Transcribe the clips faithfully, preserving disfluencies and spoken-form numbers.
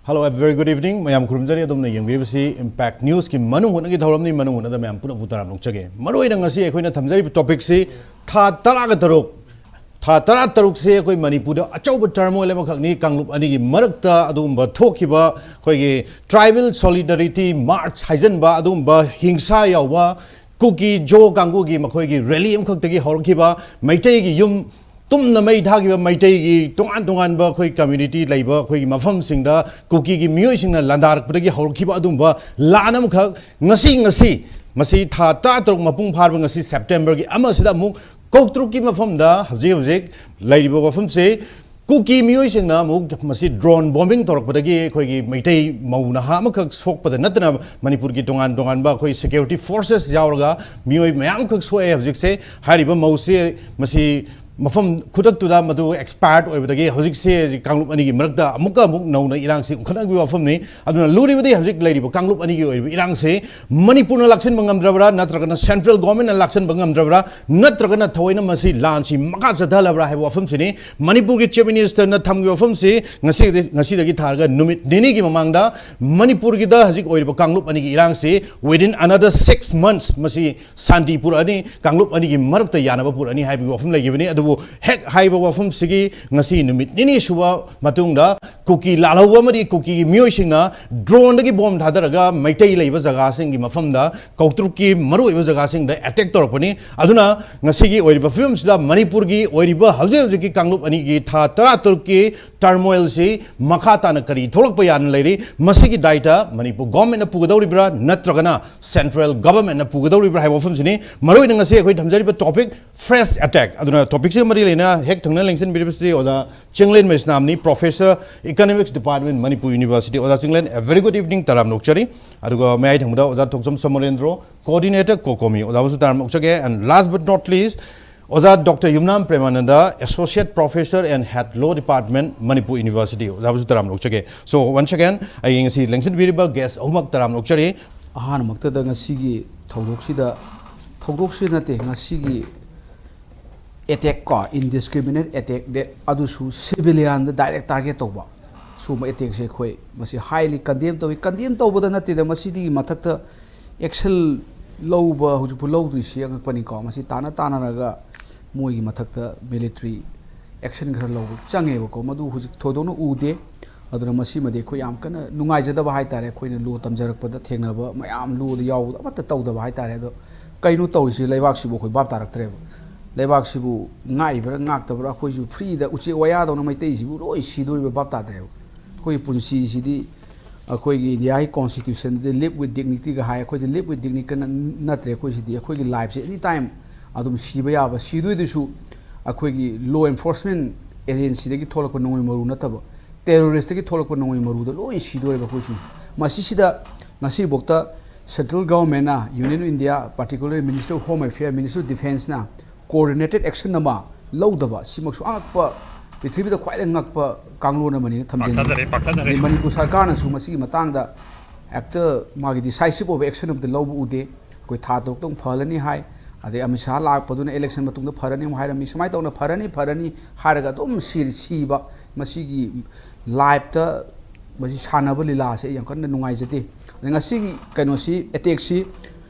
Hello, a very good evening. ꯃꯌꯥꯝ ꯈꯨꯔꯨꯝꯖꯔꯤ, ꯑꯗꯣꯝꯅ ꯌꯦꯡꯕꯤꯔꯤꯕꯁꯤ Impact Newsꯀꯤ ꯃꯅꯨꯡ ꯍꯨꯠꯅꯒꯤ ꯊꯧꯔꯝꯅꯤ꯫ ꯃꯅꯨꯡ ꯍꯨꯠꯅꯗ ꯃꯌꯥꯝ ꯄꯨꯟꯅ ꯄꯨ ꯇꯔꯥꯝꯅ ꯑꯣꯛꯆꯒꯦ꯫ ꯃꯔꯨꯑꯣꯏꯅ ꯉꯁꯤ ꯑꯩꯈꯣꯏꯅ ꯊꯝꯖꯔꯤꯕ topicꯁꯤ ꯊꯥ ꯇꯔꯥꯒ ꯇꯔꯨꯛ, ꯊꯥ ꯇꯔꯥ ꯇꯔꯨꯛꯁꯦ ꯑꯩꯈꯣꯏ ꯃꯅꯤꯄꯨꯔꯗ ꯑꯆꯧꯕ turmoil ꯑꯃꯈꯛꯅꯤ꯫ ꯀꯥꯡꯂꯨꯞ ꯑꯅꯤꯒꯤ ꯃꯔꯛꯇ ꯑꯗꯨꯒꯨꯝꯕ ꯊꯣꯛꯈꯤꯕ ꯑꯩꯈꯣꯏꯒꯤ tribal solidarity march ꯍꯥꯏꯖꯟꯕ, ꯑꯗꯨꯒꯨꯝꯕ ꯍꯤꯡꯁꯥ ꯌꯥꯎꯕ, ꯀꯨꯀꯤ ꯖꯣ ꯀꯥꯡꯕꯨꯒꯤ ꯃꯈꯣꯏꯒꯤ rally ꯑꯃꯈꯛꯇꯒꯤ ꯍꯧꯔꯛꯈꯤꯕ, ꯃꯩꯇꯩꯒꯤ ꯌꯨꯝ ꯇꯨꯝꯅ ꯃꯩ ꯊꯥꯈꯤꯕ, ꯃꯩꯇꯩꯒꯤ ꯇꯣꯉꯥꯟ ꯇꯣꯉꯥꯟꯕ ꯑꯩꯈꯣꯏ community ꯂꯩꯕ ꯑꯩꯈꯣꯏꯒꯤ ꯃꯐꯝꯁꯤꯡꯗ ꯀꯨꯀꯤꯒꯤ ꯃꯤꯑꯣꯏꯁꯤꯡꯅ ꯂꯥꯟꯗꯥꯔꯛꯄꯗꯒꯤ ꯍꯧꯔꯛꯈꯤꯕ ꯑꯗꯨꯒꯨꯝꯕ ꯂꯥꯟ ꯑꯃꯈꯛ ꯉꯁꯤ, ꯉꯁꯤ, ꯃꯁꯤ ꯊꯥ ꯇꯔꯥ ꯇꯔꯨꯛ ꯃꯄꯨꯡ ꯐꯥꯔꯕ ꯉꯁꯤ Septemberꯒꯤ ꯑꯃꯁꯤꯗ ꯑꯃꯨꯛ ꯀꯧꯇ꯭ꯔꯨꯛꯀꯤ ꯃꯐꯝꯗ ꯍꯧꯖꯤꯛ ꯍꯧꯖꯤꯛ ꯂꯩꯔꯤꯕ ꯋꯥꯐꯝꯁꯦ ꯀꯨꯀꯤ ꯃꯤꯑꯣꯏꯁꯤꯡꯅ ꯑꯃꯨꯛ ꯃꯁꯤ drone bombing ꯇꯧꯔꯛꯄꯗꯒꯤ ꯑꯩꯈꯣꯏꯒꯤ ꯃꯩꯇꯩ ꯃꯧ ꯅꯍꯥ ꯑꯃꯈꯛ ꯁꯣꯛꯄꯗ ꯅꯠꯇꯅ ꯃꯅꯤꯄꯨꯔꯒꯤ ꯇꯣꯉꯥꯟ ꯇꯣꯉꯥꯟꯕ ꯑꯩꯈꯣꯏ security forces ꯌꯥꯎꯔꯒ ꯃꯤꯑꯣꯏ ꯃꯌꯥꯝ ꯑꯃꯈꯛ ꯁꯣꯛꯑꯦ꯫ ꯍꯧꯖꯤꯛꯁꯦ ꯍꯥꯏꯔꯤꯕ ꯃꯧꯁꯦ ꯃꯁꯤ ꯃꯐꯝ ꯈꯨꯗꯛꯇꯨꯗ ꯃꯗꯨ expire ꯑꯣꯏꯕꯗꯒꯤ ꯍꯧꯖꯤꯛꯁꯦ ꯀꯥꯡꯂꯨꯞ ꯑꯅꯤꯒꯤ ꯃꯔꯛꯇ ꯑꯃꯨꯛꯀ ꯑꯃꯨꯛ ꯅꯧꯅ ꯏꯔꯥꯡꯁꯤ ꯎꯪꯈꯠꯅꯕꯒꯤ ꯋꯥꯐꯝꯅꯤ꯫ ꯑꯗꯨꯅ ꯂꯨꯔꯤꯕꯗꯤ ꯍꯧꯖꯤꯛ ꯂꯩꯔꯤꯕ ꯀꯥꯡꯂꯨꯞ ꯑꯅꯤꯒꯤ ꯑꯣꯏꯔꯤꯕ ꯏꯔꯥꯡꯁꯤ ꯃꯅꯤꯄꯨꯔꯅ ꯂꯥꯛꯁꯤꯟꯕ ꯉꯝꯗ꯭ꯔꯕ꯭ꯔꯥ, ꯅꯠꯇ꯭ꯔꯒꯅ central governmentꯅ ꯂꯥꯛꯁꯤꯟꯕ ꯉꯝꯗ꯭ꯔꯕ꯭ꯔꯥ, ꯅꯠꯇ꯭ꯔꯒꯅ ꯊꯑꯣꯏꯅ ꯃꯁꯤ ꯂꯥꯟꯁꯤ ꯃꯈꯥ ꯆꯠꯊꯍꯜꯂꯕ꯭ꯔꯥ ꯍꯥꯏꯕ ꯋꯥꯐꯝꯁꯤꯅꯤ꯫ ꯃꯅꯤꯄꯨꯔꯒꯤ Chief Ministerꯅ ꯊꯝꯈꯤꯕ ꯋꯥꯐꯝꯁꯤ ꯉꯁꯤꯗꯤ, ꯉꯁꯤꯗꯒꯤ ꯊꯥꯔꯒ ꯅꯨꯃꯤꯠ ꯅꯤꯅꯤꯒꯤ ꯃꯃꯥꯡꯗ ꯃꯅꯤꯄꯨꯔꯒꯤꯗ ꯍꯧꯖꯤꯛ ꯑꯣꯏꯔꯤꯕ ꯀꯥꯡꯂꯨꯞ ꯑꯅꯤꯒꯤ ꯏꯔꯥꯡꯁꯤ within another six months ꯃꯁꯤ ꯁꯥꯟꯇꯤ ꯄꯨꯔꯛꯑꯅꯤ, ꯀꯥꯡꯂꯨꯞ ꯑꯅꯤꯒꯤ ꯃꯔꯛꯇ ꯌꯥꯅꯕ ꯄꯨꯔꯛꯑꯅꯤ ꯍꯥꯏꯕꯒꯤ ꯋꯥꯐꯝ ꯂꯩꯈꯤꯕꯅꯤ꯫ ꯑꯗꯨꯕꯨ ꯍꯦꯛ ꯍꯥꯏꯕ ꯋꯥꯐꯝꯁꯤꯒꯤ ꯉꯁꯤ ꯅꯨꯃꯤꯠ ꯅꯤꯅꯤ ꯁꯨꯕ ꯃꯇꯨꯡꯗ ꯀꯨꯀꯤ ꯂꯥꯜꯍꯧꯕ ꯑꯃꯗꯤ ꯀꯨꯀꯤꯒꯤ ꯃꯤꯑꯣꯏꯁꯤꯡꯅ droneꯗꯒꯤ bomb ꯊꯥꯗꯔꯒ ꯃꯩꯇꯩ ꯂꯩꯕ ꯖꯒꯥꯁꯤꯡꯒꯤ ꯃꯐꯝꯗ ꯀꯧꯇ꯭ꯔꯨꯛꯀꯤ ꯃꯔꯨꯑꯣꯏꯕ ꯖꯒꯥꯁꯤꯡꯗ attack ꯇꯧꯔꯛꯄꯅꯤ꯫ ꯑꯗꯨꯅ ꯉꯁꯤꯒꯤ ꯑꯣꯏꯔꯤꯕ ꯐꯤꯕꯝꯁꯤꯗ ꯃꯅꯤꯄꯨꯔꯒꯤ ꯑꯣꯏꯔꯤꯕ ꯍꯧꯖꯤꯛ ꯍꯧꯖꯤꯛꯀꯤ ꯀꯥꯡꯂꯨꯞ ꯑꯅꯤꯒꯤ ꯊꯥ ꯇꯔꯥ ꯇꯔꯨꯛꯀꯤ turmoilꯁꯤ ꯃꯈꯥ ꯇꯥꯅ ꯀꯔꯤ ꯊꯣꯛꯂꯛꯄ ꯌꯥꯅ ꯂꯩꯔꯤ, ꯃꯁꯤꯒꯤ ꯗꯥꯏꯇ ꯃꯅꯤꯄꯨꯔ governmentꯅ ꯄꯨꯒꯗꯧꯔꯤꯕ꯭ꯔꯥ ꯅꯠꯇ꯭ꯔꯒꯅ central governmentꯅ ꯄꯨꯒꯗꯧꯔꯤꯕ꯭ꯔꯥ ꯍꯥꯏꯕ ꯋꯥꯐꯝꯁꯤꯅꯤ꯫ ꯃꯔꯨꯑꯣꯏꯅ ꯉꯁꯤ ꯑꯩꯈꯣꯏ ꯊꯝꯖꯔꯤꯕ topic fresh attack꯫ ꯑꯗꯨꯅ topicꯁꯤꯒ ꯃꯔꯤ ꯂꯩꯅ ꯍꯦꯛ ꯊꯪꯅ ꯂꯦꯡꯁꯤꯟꯕꯤꯔꯤꯕꯁꯤ ꯑꯣꯖꯥ Chinglen ꯃꯩꯁꯅꯥꯝꯅꯤ, Professor, Economics Department, Manipur University꯫ ꯑꯣꯖꯥ Chinglen, a very good evening, ꯇꯔꯥꯝꯅ ꯑꯣꯛꯆꯔꯤ꯫ ꯑꯗꯨꯒ ꯃꯌꯥꯏ ꯊꯪꯕꯗ ꯑꯣꯖꯥ ꯊꯣꯛꯆꯝ ꯁꯃꯔꯦꯟꯗ꯭ꯔꯣ, Coordinator, COCOMI, ꯑꯣꯖꯥꯕꯨꯁꯨ ꯇꯔꯥꯝꯅ ꯑꯣꯛꯆꯒꯦ꯫ And last but not least, ꯑꯣꯖꯥ doctor Yumnam Premananda, Associate Professor and Head Law Department, Manipur University, ꯑꯣꯖꯥꯕꯨꯁꯨ ꯇꯔꯥꯝꯅ ꯑꯣꯛꯆꯒꯦ꯫ So, once again, ꯑꯩ ꯉꯁꯤ ꯂꯦꯡꯁꯤꯟꯕꯤꯔꯤꯕ guest ꯑꯍꯨꯝꯃꯛ ꯇꯔꯥꯝꯅ ꯑꯣꯛꯆꯔꯤ꯫ ꯑꯍꯥꯟꯕꯃꯛꯇꯗ ꯉꯁꯤꯒꯤ ꯊꯧꯗꯣꯛꯁꯤꯗ, ꯊꯧꯗꯣꯛꯁꯤ ꯅꯠꯇꯦ, ꯉꯁꯤꯒꯤ attack ꯀꯣ, indiscriminate attack ꯗꯦ, ꯑꯗꯨꯁꯨ civilianꯗ direct target ꯇꯧꯕ, ꯁꯤꯒꯨꯝꯕ ꯑꯦꯇꯦꯛꯁꯦ ꯑꯩꯈꯣꯏ ꯃꯁꯤ highly condemn ꯇꯧꯏ꯫ Condemn ꯇꯧꯕꯗ ꯅꯠꯇꯦꯗ, ꯃꯁꯤꯗꯒꯤ ꯃꯊꯛꯇ action ꯂꯧꯕ ꯍꯧꯖꯤꯛꯐꯥꯎ ꯂꯧꯗ꯭ꯔꯤꯁꯤ ꯑꯉꯛꯄꯅꯤꯀꯣ꯫ ꯃꯁꯤ ꯇꯥꯟꯅ ꯇꯥꯟꯅꯔꯒ ꯃꯣꯏꯒꯤ ꯃꯊꯛꯇ military action ꯈꯔ ꯂꯧꯕ ꯆꯪꯉꯦꯕꯀꯣ꯫ ꯃꯗꯨ ꯍꯧꯖꯤꯛ ꯊꯣꯏꯗꯣꯛꯅ ꯎꯗꯦ꯫ ꯑꯗꯨꯅ ꯃꯁꯤꯃꯗꯤ ꯑꯩꯈꯣꯏ ꯌꯥꯝ ꯀꯟꯅ ꯅꯨꯡꯉꯥꯏꯖꯗꯕ ꯍꯥꯏꯇꯥꯔꯦ꯫ ꯑꯩꯈꯣꯏꯅ law ꯇꯝꯖꯔꯛꯄꯗ ꯊꯦꯡꯅꯕ ꯃꯌꯥꯝ, lawꯗ ꯌꯥꯎꯕꯗꯣ ꯑꯃꯠꯇ ꯇꯧꯗꯕ ꯍꯥꯏꯇꯥꯔꯦ꯫ ꯑꯗꯣ ꯀꯩꯅꯣ ꯇꯧꯔꯤꯁꯤ? ꯂꯩꯕꯥꯛꯁꯤꯕꯨ ꯑꯩꯈꯣꯏ ꯚꯥꯞ ꯇꯥꯔꯛꯇ꯭ꯔꯦꯕ꯫ ꯂꯩꯕꯥꯛꯁꯤꯕꯨ ꯉꯥꯛꯏꯕ꯭ꯔꯥ ꯉꯥꯛꯇꯕ꯭ꯔꯥ? ꯑꯩꯈꯣꯏꯁꯨ freeꯗ ꯎꯆꯦꯛ ꯋꯥꯌꯥꯗꯧꯅ ꯃꯩꯇꯩꯁꯤꯕꯨ ꯂꯣꯏ ꯁꯤꯗꯣꯔꯤꯕ ꯚꯥꯞ ꯇꯥꯗ꯭ꯔꯦꯕ꯫ ꯑꯩꯈꯣꯏꯒꯤ ꯄꯨꯟꯁꯤꯁꯤꯗꯤ ꯑꯩꯈꯣꯏꯒꯤ ꯏꯟꯗꯤꯌꯥꯒꯤ constitutionꯗꯗꯤ live with dignityꯒ ꯍꯥꯏ꯫ ꯑꯩꯈꯣꯏꯗꯤ live with dignityꯒ ꯅꯠꯇ꯭ꯔꯦ꯫ ꯑꯩꯈꯣꯏꯁꯤꯗꯤ ꯑꯩꯈꯣꯏꯒꯤ lifeꯁꯦ any time ꯑꯗꯨꯝ ꯁꯤꯕ ꯌꯥꯕ꯫ ꯁꯤꯗꯣꯏꯗꯨꯁꯨ ꯑꯩꯈꯣꯏꯒꯤ law enforcement agencyꯗꯒꯤ ꯊꯣꯛꯂꯛꯄ ꯅꯣꯡꯃꯩ ꯃꯔꯨ ꯅꯠꯇꯕ, terroristꯇꯒꯤ ꯊꯣꯛꯂꯛꯄ ꯅꯣꯡꯃꯩ ꯃꯔꯨꯗ ꯂꯣꯏ ꯁꯤꯗꯣꯔꯦꯕ ꯑꯩꯈꯣꯏꯁꯤꯡꯁꯦ꯫ ꯃꯁꯤꯁꯤꯗ ꯉꯁꯤꯐꯥꯎꯗ central governmentꯅ, Union of India, particularly Ministry of Home Affairs, Ministry of Defenceꯅ coordinated action ꯑꯃ ꯂꯧꯗꯕ, ꯁꯤꯃꯛꯁꯨ ꯑꯉꯛꯄ, ꯄ꯭ꯔꯤꯊꯤꯕꯤꯗ ꯈ꯭ꯋꯥꯏꯗꯒꯤ ꯉꯛꯄ ꯀꯥꯡꯂꯣꯟ ꯑꯃꯅꯤꯅ ꯊꯝꯖꯅꯤꯡꯉꯤ꯫ ꯄꯥꯛꯊꯗꯔꯦ, ꯄꯥꯛꯊꯗꯔꯦ꯫ ꯑꯗꯩ ꯃꯅꯤꯄꯨꯔ ꯁꯔꯀꯥꯔꯅꯁꯨ ꯃꯁꯤꯒꯤ ꯃꯇꯥꯡꯗ ꯍꯦꯛꯇ ꯃꯥꯒꯤ decisive ꯑꯣꯏꯕ action ꯑꯃꯇ ꯂꯧꯕ ꯎꯗꯦ꯫ ꯑꯩꯈꯣꯏ ꯊꯥ ꯇꯔꯨꯛꯇꯪ ꯐꯍꯜꯂꯅꯤ ꯍꯥꯏ, ꯑꯗꯩ ꯑꯃꯤꯠ ꯁꯥꯍ ꯂꯥꯛꯄꯗꯨꯅ election ꯃꯇꯨꯡꯗ ꯐꯔꯅꯤ ꯑꯃꯨꯛ ꯍꯥꯏꯔꯝꯃꯤ꯫ ꯁꯨꯃꯥꯏꯅ ꯇꯧꯅ ꯐꯔꯅꯤ, ꯐꯔꯅꯤ ꯍꯥꯏꯔꯒ ꯑꯗꯨꯝ ꯁꯤ-, ꯁꯤꯕ, ꯃꯁꯤꯒꯤ liveꯇ ꯃꯁꯤ ꯁꯥꯟꯅꯕ ꯂꯤꯂꯥꯁꯦ ꯑꯩ ꯌꯥꯝ ꯀꯟꯅ ꯅꯨꯡꯉꯥꯏꯖꯗꯦ꯫ ꯑꯗꯩ ꯉꯁꯤꯒꯤ ꯀꯩꯅꯣꯁꯤ, attackꯁꯤ,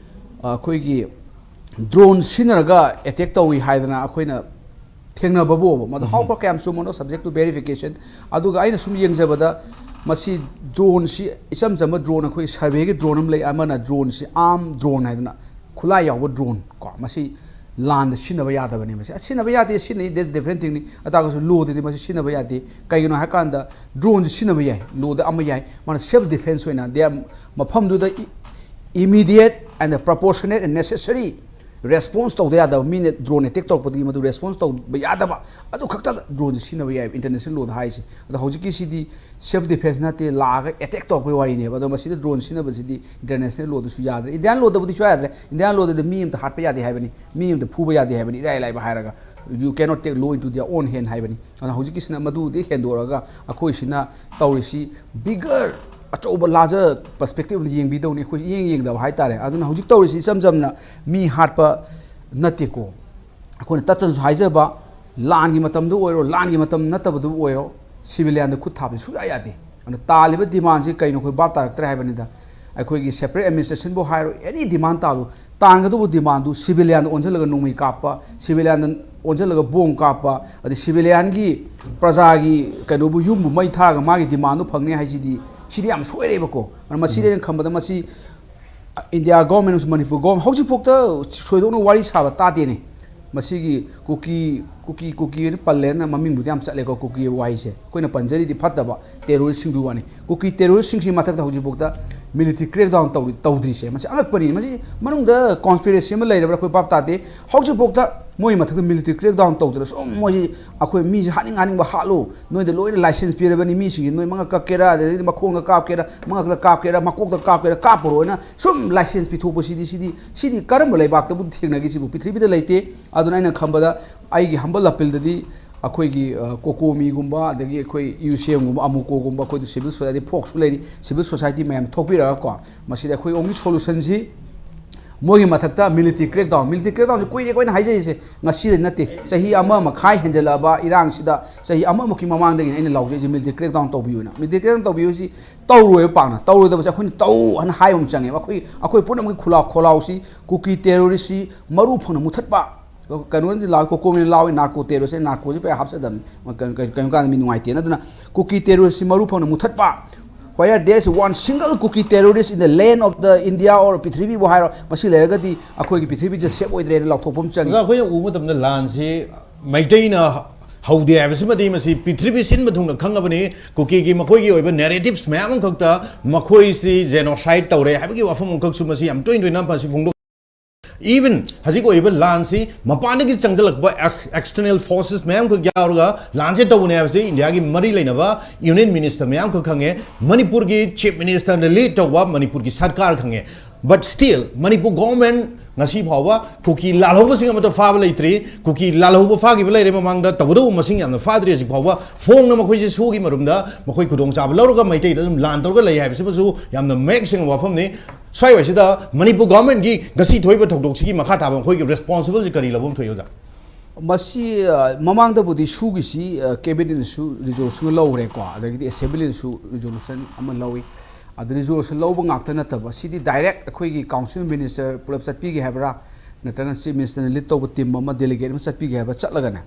ꯑ, ꯑꯩꯈꯣꯏꯒꯤ drone ꯁꯤꯖꯤꯟꯅꯔꯒ attack ꯇꯧꯏ ꯍꯥꯏꯗꯅ ꯑꯩꯈꯣꯏꯅ ꯊꯦꯡꯅꯕꯕꯨꯕ, ꯃꯗꯨ how far ꯀꯌꯥꯝ ꯆꯨꯝꯕꯅꯣ, subject to verification꯫ ꯑꯗꯨꯒ ꯑꯩꯅ ꯁꯨꯝ ꯌꯦꯡꯖꯕꯗ, ꯃꯁꯤ droneꯁꯤ ꯏꯆꯝ ꯆꯝꯕ drone, ꯑꯩꯈꯣꯏ surveyꯒꯤ drone ꯑꯃ ꯂꯩ, ꯑꯃꯅ droneꯁꯤ arm drone ꯍꯥꯏꯗꯅ ꯈꯨꯠꯂꯥꯏ ꯌꯥꯎꯕ drone ꯀꯣ, ꯃꯁꯤ ꯂꯥꯟꯗ ꯁꯤꯖꯤꯟꯅꯕ ꯌꯥꯗꯕꯅꯤ꯫ ꯃꯁꯤ, ꯑ, ꯁꯤꯖꯤꯟꯅꯕ ꯌꯥꯗꯦ, ꯁꯤꯖꯤꯟꯅꯩ, that's different thingꯅꯤ꯫ ꯑꯗꯨ ꯇꯥꯔꯒꯁꯨ lawꯗꯗꯤ ꯃꯁꯤ ꯁꯤꯖꯤꯟꯅꯕ ꯌꯥꯗꯦ꯫ ꯀꯩꯒꯤꯅꯣ ꯍꯥꯏ ꯀꯥꯟꯗ droneꯁꯤ ꯁꯤꯖꯤꯟꯅꯕ ꯌꯥꯏ, lawꯗ ꯑꯃ ꯌꯥꯏ, ꯃꯥꯅ self defense ꯑꯣꯏꯅ, they are, ꯃꯐꯝꯗꯨꯗ i-, immediate and proportionate and necessary response ꯇꯧꯗ ꯌꯥꯗꯕ, ꯃꯤꯅ drone attack ꯇꯧꯔꯛꯄꯗꯒꯤ ꯃꯗꯨ response ꯇꯧꯕ ꯌꯥꯗꯕ, ꯑꯗꯨ ꯈꯛꯇꯗ droneꯁꯤ ꯁꯤꯖꯤꯟꯅꯕ ꯌꯥꯏꯕ international lawꯗ ꯍꯥꯏꯔꯤꯁꯤ꯫ ꯑꯗꯣ ꯍꯧꯖꯤꯛꯀꯤꯁꯤꯗꯤ self defense ꯅꯠꯇꯦ, ꯂꯥꯛꯑꯒ attack ꯇꯧꯔꯛꯄꯒꯤ ꯋꯥꯔꯤꯅꯦꯕ꯫ ꯑꯗꯣ ꯃꯁꯤꯗ drone ꯁꯤꯖꯤꯟꯅꯕꯁꯤꯗꯤ international lawꯗꯁꯨ ꯌꯥꯗ꯭ꯔꯦ, Indian lawꯗꯕꯨꯗꯤ ꯁꯨꯡꯌꯥ ꯌꯥꯗ꯭ꯔꯦ꯫ Indian lawꯗꯗꯤ ꯃꯤ ꯑꯃꯗ ꯍꯥꯠꯄ ꯌꯥꯗꯦ ꯍꯥꯏꯕꯅꯤ, ꯃꯤ ꯑꯃꯗ ꯐꯨꯕ ꯌꯥꯗꯦ ꯍꯥꯏꯕꯅꯤ, ꯏꯔꯥꯏ ꯂꯥꯏꯕ ꯍꯥꯏꯔꯒ, "You cannot take law into their own hand" ꯍꯥꯏꯕꯅꯤ꯫ ꯑꯗꯨꯅ ꯍꯧꯖꯤꯛꯀꯤꯁꯤꯅ ꯃꯗꯨꯗꯤ ꯍꯦꯟꯗꯣꯛꯑꯒ ꯑꯩꯈꯣꯏꯁꯤꯅ ꯇꯧꯔꯤꯁꯤ bigger, ꯑꯆꯧꯕ larger perspectiveꯗ ꯌꯦꯡꯕꯤꯗꯧꯅꯤ꯫ ꯑꯩꯈꯣꯏ ꯏꯌꯦꯡ ꯌꯦꯡꯗꯕ ꯍꯥꯏꯇꯥꯔꯦ꯫ ꯑꯗꯨꯅ ꯍꯧꯖꯤꯛ ꯇꯧꯔꯤꯁꯤ ꯏꯆꯝ ꯆꯝꯅ ꯃꯤ ꯍꯥꯠꯄ ꯅꯠꯇꯦꯀꯣ꯫ ꯑꯩꯈꯣꯏꯅ ꯇꯠꯇꯅꯁꯨ ꯍꯥꯏꯖꯕ, ꯂꯥꯟꯒꯤ ꯃꯇꯝꯗ ꯑꯣꯏꯔꯣ, ꯂꯥꯟꯒꯤ ꯃꯇꯝ ꯅꯠꯇꯕꯗꯨ ꯑꯣꯏꯔꯣ, ꯁꯤꯚꯤꯂꯤꯌꯥꯟꯗ ꯈꯨꯠ ꯊꯥꯕꯗꯤ ꯁꯨꯡꯌꯥ ꯌꯥꯗꯦ꯫ ꯑꯗꯨꯅ ꯇꯥꯜꯂꯤꯕ ꯗꯤꯃꯥꯟꯁꯤ ꯀꯩꯅꯣ ꯑꯩꯈꯣꯏ ꯚꯥꯞ ꯇꯥꯔꯛꯇ꯭ꯔꯦ ꯍꯥꯏꯕꯅꯤꯗ꯫ ꯑꯩꯈꯣꯏꯒꯤ ꯁꯦꯄꯔꯦꯠ ꯑꯦꯗꯃꯤꯅꯤꯁꯇ꯭ꯔꯦꯁꯟꯕꯨ ꯍꯥꯏꯔꯣ, ꯑꯦꯅꯤ ꯗꯤꯃꯥꯟ ꯇꯥꯜꯂꯨ, ꯇꯥꯟꯒꯗꯧꯕ ꯗꯤꯃꯥꯟꯗꯨ ꯁꯤꯚꯤꯂꯤꯌꯥꯟꯗ ꯑꯣꯟꯁꯤꯜꯂꯒ ꯅꯣꯡꯃꯩ ꯀꯥꯞꯄ, ꯁꯤꯚꯤꯂꯤꯌꯥꯟꯗ ꯑꯣꯟꯁꯤꯜꯂꯒ ꯕꯣꯝ ꯀꯥꯞꯄ, ꯑꯗꯩ ꯁꯤꯚꯤꯂꯤꯌꯥꯟꯒꯤ ꯄ꯭ꯔꯖꯥꯒꯤ ꯀꯩꯅꯣꯕꯨ, ꯌꯨꯝꯕꯨ ꯃꯩ ꯊꯥꯔꯒ ꯃꯥꯒꯤ ꯗꯤꯃꯥꯟꯗꯨ ꯐꯪꯅꯤ ꯍꯥꯏꯁꯤꯗꯤ, ꯁꯤꯗꯤ ꯌꯥꯝ ꯁꯣꯏꯔꯦꯕꯀꯣ꯫ ꯑꯗꯨꯅ ꯃꯁꯤꯗꯤ ꯑꯩꯅ ꯈꯟꯕꯗ ꯃꯁꯤ ꯏꯟꯗꯤꯌꯥ ꯒꯣꯔꯃꯦꯟ ꯑꯃꯁꯨꯡ ꯃꯅꯤꯄꯨꯔ ꯒꯣꯔꯃꯦꯟ ꯍꯧꯖꯤꯛꯐꯥꯎꯗ ꯊꯣꯏꯗꯣꯛꯅ ꯋꯥꯔꯤ ꯁꯥꯕ ꯇꯥꯗꯦꯅꯦ꯫ ꯃꯁꯤꯒꯤ ꯀꯨꯀꯤ, ꯀꯨꯀꯤ, ꯀꯨꯀꯤ ꯑꯣꯏꯅ ꯄꯜꯂꯦꯅ ꯃꯃꯤꯡꯕꯨꯗꯤ ꯌꯥꯝ ꯆꯠꯂꯦꯀꯣ, ꯀꯨꯀꯤ ꯋꯥꯍꯩꯁꯦ꯫ ꯑꯩꯈꯣꯏꯅ ꯄꯟꯖꯔꯤꯗꯤ ꯐꯠꯇꯕ ꯇꯦꯔꯣꯔꯤꯁꯀꯤ ꯋꯥꯅꯤ꯫ ꯀꯨꯀꯤ ꯇꯦꯔꯣꯔꯤꯁꯁꯤꯡꯁꯤ ꯃꯊꯛꯇ ꯍꯧꯖꯤꯛꯐꯥꯎꯗ ꯃꯤꯂꯤꯇꯔꯤ ꯀ꯭ꯔꯦꯛꯗꯥꯎꯟ ꯇꯧꯔꯤ-, ꯇꯧꯗ꯭ꯔꯤꯁꯦ, ꯃꯁꯤ ꯑꯉꯛꯄꯅꯤ꯫ ꯃꯁꯤ ꯃꯅꯨꯡꯗ ꯀꯣꯟꯁꯄꯤꯔꯦꯁꯤ ꯑꯃ ꯂꯩꯔꯕ꯭ꯔꯥ ꯑꯩꯈꯣꯏ ꯚꯥꯞ ꯇꯥꯗꯦ꯫ ꯍꯧꯖꯤꯛꯐꯥꯎꯗ ꯃꯣꯏ ꯃꯊꯛꯇ ꯃꯤꯂꯤꯇꯔꯤ ꯀ꯭ꯔꯦꯛꯗꯥꯎꯟ ꯇꯧꯗꯅ ꯁꯨꯝ ꯃꯣꯏꯁꯤ ꯑꯩꯈꯣꯏ ꯃꯤꯁꯤ ꯍꯥꯠꯅꯤꯡ ꯍꯥꯠꯅꯤꯡꯕ ꯍꯥꯠꯂꯨ, ꯅꯣꯏꯗ ꯂꯣꯏꯅ ꯂꯥꯏꯁꯦꯟꯁ ꯄꯤꯔꯕꯅꯤ, ꯃꯤꯁꯤꯡꯁꯤ ꯅꯣꯏ ꯃꯉꯛ ꯀꯛꯀꯦꯔꯥ, ꯑꯗꯩꯗꯤ ꯃꯈꯣꯡꯗ ꯀꯥꯞꯀꯦꯔꯥ, ꯃꯉꯛꯇ ꯀꯥꯞꯀꯦꯔꯥ, ꯃꯀꯣꯛꯇ ꯀꯥꯞꯀꯦꯔꯥ, ꯀꯥꯞꯄꯔꯣꯏꯅ ꯁꯨꯝ ꯂꯥꯏꯁꯦꯟꯁ ꯄꯤꯊꯣꯛꯄꯁꯤꯗꯤ, ꯁꯤꯗꯤ, ꯁꯤꯗꯤ ꯀꯔꯝꯕ ꯂꯩꯕꯥꯛꯇꯕꯨ ꯊꯦꯡꯅꯒꯦ? ꯁꯤꯕꯨ ꯄ꯭ꯔꯤꯊꯤꯕꯤꯗ ꯂꯩꯇꯦ꯫ ꯑꯗꯨꯅ ꯑꯩꯅ ꯈꯟꯕꯗ ꯑꯩꯒꯤ humble appealꯗꯗꯤ ꯑꯩꯈꯣꯏꯒꯤ, ꯑ, ꯀꯣꯀꯣꯃꯤꯒꯨꯝꯕ, ꯑꯗꯒꯤ ꯑꯩꯈꯣꯏ ꯌꯨꯁꯤꯑꯦꯝꯒꯨꯝꯕ, ꯑꯃꯨꯀꯣꯒꯨꯝꯕ, ꯑꯩꯈꯣꯏꯗ civil society, ꯐꯣꯛꯁꯨ ꯂꯩꯔꯤ, civil society ꯃꯌꯥꯝ ꯊꯣꯛꯄꯤꯔꯒꯀꯣ, ꯃꯁꯤꯗ ꯑꯩꯈꯣꯏ only solutionꯁꯤ ꯃꯣꯏꯒꯤ ꯃꯊꯛꯇ ꯃꯤꯂꯤꯇꯔꯤ ꯀ꯭ꯔꯦꯛꯗꯥꯎꯟ, ꯃꯤꯂꯤꯇꯔꯤ ꯀ꯭ꯔꯦꯛꯗꯥꯎꯟꯁꯦ ꯀꯨꯏꯔꯦ ꯑꯩꯈꯣꯏꯅ ꯍꯥꯏꯖꯔꯤꯁꯦ, ꯉꯁꯤꯗ ꯅꯠꯇꯦ, ꯆꯍꯤ ꯑꯃ ꯃꯈꯥꯏ ꯍꯦꯟꯖꯜꯂꯛꯑꯕ ꯏꯔꯥꯡꯁꯤꯗ, ꯆꯍꯤ ꯑꯃꯃꯨꯛꯀꯤ ꯃꯃꯥꯡꯗꯒꯤꯅ ꯑꯩꯅ ꯂꯥꯎꯖꯩꯁꯦ, ꯃꯤꯂꯤꯇꯔꯤ ꯀ꯭ꯔꯦꯛꯗꯥꯎꯟ ꯇꯧꯕꯤꯌꯨꯅ꯫ ꯃꯤꯂꯤꯇꯔꯤ ꯀ꯭ꯔꯦꯛꯗꯥꯎꯟ ꯇꯧꯕꯤꯌꯨꯁꯤ ꯇꯧꯔꯣꯏꯕ ꯄꯥꯛꯅ꯫ ꯇꯧꯔꯣꯏꯗꯕꯁꯦ ꯑꯩꯈꯣꯏꯅ ꯇꯧ ꯍꯥꯏꯅ ꯍꯥꯏꯕ ꯑꯃ ꯆꯪꯉꯦꯕ꯫ ꯑꯩꯈꯣꯏ, ꯑꯩꯈꯣꯏ ꯄꯨꯝꯅꯃꯛꯀꯤ ꯈꯨꯂꯥꯎ-, ꯈꯣꯜꯂꯥꯎꯁꯤ ꯀꯨꯀꯤ ꯇꯦꯔꯣꯔꯤꯁꯁꯤ ꯃꯔꯨ ꯐꯪꯅ ꯃꯨꯊꯠꯄ꯫ ꯀꯩꯅꯣꯗꯤ ꯂꯥꯎꯏ, ꯀꯣꯀꯣꯃꯤꯅ ꯂꯥꯎꯏ, ꯅꯥꯔꯀꯣ ꯇꯦꯔꯣꯔꯤꯁꯁꯦ, ꯅꯥꯔꯀꯣꯁꯦ ꯄꯩꯁꯥ ꯍꯥꯞꯆꯗꯕꯅꯤ꯫ ꯀꯩꯅꯣ, ꯀꯩꯅꯣ, ꯀꯩꯅꯣ ꯀꯥꯟꯗ ꯃꯤ ꯅꯨꯡꯉꯥꯏꯇꯦꯅ꯫ ꯑꯗꯨꯅ ꯀꯨꯀꯤ ꯇꯦꯔꯣꯔꯤꯁꯁꯤ ꯃꯔꯨ ꯐꯪꯅ ꯃꯨꯊꯠꯄ꯫ Where there is one single Kuki terrorist in the land of the India or ꯄ꯭ꯔꯤꯊꯤꯕꯤꯕꯨ ꯍꯥꯏꯔꯣ, ꯃꯁꯤ ꯂꯩꯔꯒꯗꯤ ꯑꯩꯈꯣꯏꯒꯤ ꯄ꯭ꯔꯤꯊꯤꯕꯤꯁꯦ ꯁꯦꯞ ꯑꯣꯏꯗ꯭ꯔꯦꯅ ꯂꯥꯎꯊꯣꯛꯄ ꯑꯃ ꯆꯪꯉꯤ꯫ ꯑꯣꯖꯥ, ꯑꯩꯈꯣꯏꯅ ꯎꯕ ꯃꯇꯝꯗ ꯂꯥꯟꯁꯤ ꯃꯩꯇꯩꯅ ꯍꯧꯗꯦ ꯍꯥꯏꯕꯁꯤꯃꯗꯤ ꯃꯁꯤ ꯄ꯭ꯔꯤꯊꯤꯕꯤ ꯁꯤꯟꯕ ꯊꯨꯡꯅ ꯈꯪꯉꯕꯅꯤ꯫ ꯀꯨꯀꯤꯒꯤ ꯃꯈꯣꯏꯒꯤ ꯑꯣꯏꯕ narratives ꯃꯌꯥꯝ ꯑꯃꯈꯛꯇ ꯃꯈꯣꯏꯁꯤ genocide ꯇꯧꯔꯦ ꯍꯥꯏꯕꯒꯤ ꯋꯥꯐꯝ ꯑꯃꯈꯛꯁꯨ ꯃꯁꯤ ꯌꯥꯝ ꯇꯣꯏꯅ ꯇꯣꯏꯅ ꯃꯁꯤ ꯐꯣꯡꯗꯣꯛ-, even ꯍꯧꯖꯤꯛ ꯑꯣꯏꯔꯤꯕ ꯂꯥꯟꯁꯤ ꯃꯄꯥꯟꯗꯒꯤ ꯆꯪꯁꯤꯜꯂꯛꯄ ex-, external forces ꯃꯌꯥꯝꯈꯛ ꯌꯥꯎꯔꯒ ꯂꯥꯟꯁꯦ ꯇꯧꯕꯅꯦ ꯍꯥꯏꯕꯁꯤ ꯏꯟꯗꯤꯌꯥꯒꯤ ꯃꯔꯤ ꯂꯩꯅꯕ ꯌꯨꯅꯤꯌꯟ ꯃꯤꯅꯤꯁꯇꯔ ꯃꯌꯥꯝꯈꯛ ꯈꯪꯉꯦ, ꯃꯅꯤꯄꯨꯔꯒꯤ ꯆꯤꯐ ꯃꯤꯅꯤꯁꯇꯔꯅ ꯂꯤꯗ ꯇꯧꯕ ꯃꯅꯤꯄꯨꯔꯒꯤ ꯁꯔꯀꯥꯔ ꯈꯪꯉꯦ꯫ But still ꯃꯅꯤꯄꯨꯔ ꯒꯣꯚꯔꯟꯃꯦꯟꯠ ꯉꯁꯤ ꯐꯥꯎꯕ ꯀꯨꯀꯤ ꯂꯥꯜꯍꯧꯕꯁꯤꯡ ꯑꯃꯠꯇ ꯐꯥꯕ ꯂꯩꯇ꯭ꯔꯤ꯫ ꯀꯨꯀꯤ ꯂꯥꯜꯍꯧꯕ ꯐꯥꯈꯤꯕ ꯂꯩꯔꯦ, ꯃꯃꯥꯡꯗ ꯇꯧꯒꯗꯧꯕ ꯃꯁꯤꯡ ꯌꯥꯝꯅ ꯐꯥꯗ꯭ꯔꯤ꯫ ꯍꯧꯖꯤꯛ ꯐꯥꯎꯕ ꯐꯣꯡꯅ ꯃꯈꯣꯏꯁꯦ ꯁꯣꯒꯤ ꯃꯔꯨꯝꯗ ꯃꯈꯣꯏ ꯈꯨꯗꯣꯡꯆꯥꯕ ꯂꯧꯔꯒ ꯃꯩꯇꯩꯗ ꯑꯗꯨꯝ ꯂꯥꯟ ꯇꯧꯔꯒ ꯂꯩ ꯍꯥꯏꯕꯁꯤꯃꯁꯨ ꯌꯥꯝꯅ ꯃꯌꯦꯛ ꯁꯦꯡꯕ ꯋꯥꯐꯝꯅꯤ꯫ ꯁ꯭ꯋꯥꯏꯋꯥꯏꯁꯤꯗ ꯃꯅꯤꯄꯨꯔ ꯒꯣꯚꯔꯟꯃꯦꯟꯠꯀꯤ ꯉꯁꯤ ꯊꯣꯛꯏꯕ ꯊꯧꯗꯣꯛꯁꯤꯒꯤ ꯃꯈꯥ ꯇꯥꯕ ꯃꯈꯣꯏꯒꯤ ꯔꯦꯁꯄꯣꯟꯁꯤꯕꯜꯁꯤ ꯀꯔꯤ ꯂꯧꯐꯝ ꯊꯣꯛꯏ, ꯑꯣꯖꯥ? ꯃꯁꯤ ꯑ, ꯃꯃꯥꯡꯗꯕꯨꯗꯤ ꯁꯨꯒꯤꯁꯤ ꯑ, ꯀꯦꯕꯤꯅꯦꯠꯅꯁꯨ ꯔꯤꯖꯣꯂꯨꯁꯟ ꯂꯧꯈ꯭ꯔꯦꯀꯣ, ꯑꯗꯒꯤꯗꯤ ꯑꯦꯁꯦꯝꯕ꯭ꯂꯤꯅꯁꯨ ꯔꯤꯖꯣꯂꯨꯁꯟ ꯑꯃ ꯂꯧꯏ꯫ ꯑꯗꯨ ꯔꯤꯖꯣꯂꯨꯁꯟ ꯂꯧꯕ ꯉꯥꯛꯇ ꯅꯠꯇꯕ, ꯁꯤꯗꯤ ꯗꯥꯏꯔꯦꯛ ꯑꯩꯈꯣꯏꯒꯤ ꯀꯥꯎꯟꯁꯤꯜ ꯃꯤꯅꯤꯁꯇꯔ ꯄꯨꯂꯞ ꯆꯠꯄꯤꯒꯦ ꯍꯥꯏꯕ꯭ꯔꯥ, ꯅꯠꯇ꯭ꯔꯒꯅ ꯆꯤꯐ ꯃꯤꯅꯤꯁꯇꯔꯅ ꯂꯤꯗ ꯇꯧꯕ ꯇꯤꯝ ꯑꯃ, ꯗꯦꯂꯤꯒꯦꯠ ꯑꯃ ꯆꯠꯄꯤꯒꯦ ꯍꯥꯏꯕ꯭ꯔꯥ, ꯆꯠꯂꯒꯅꯦ,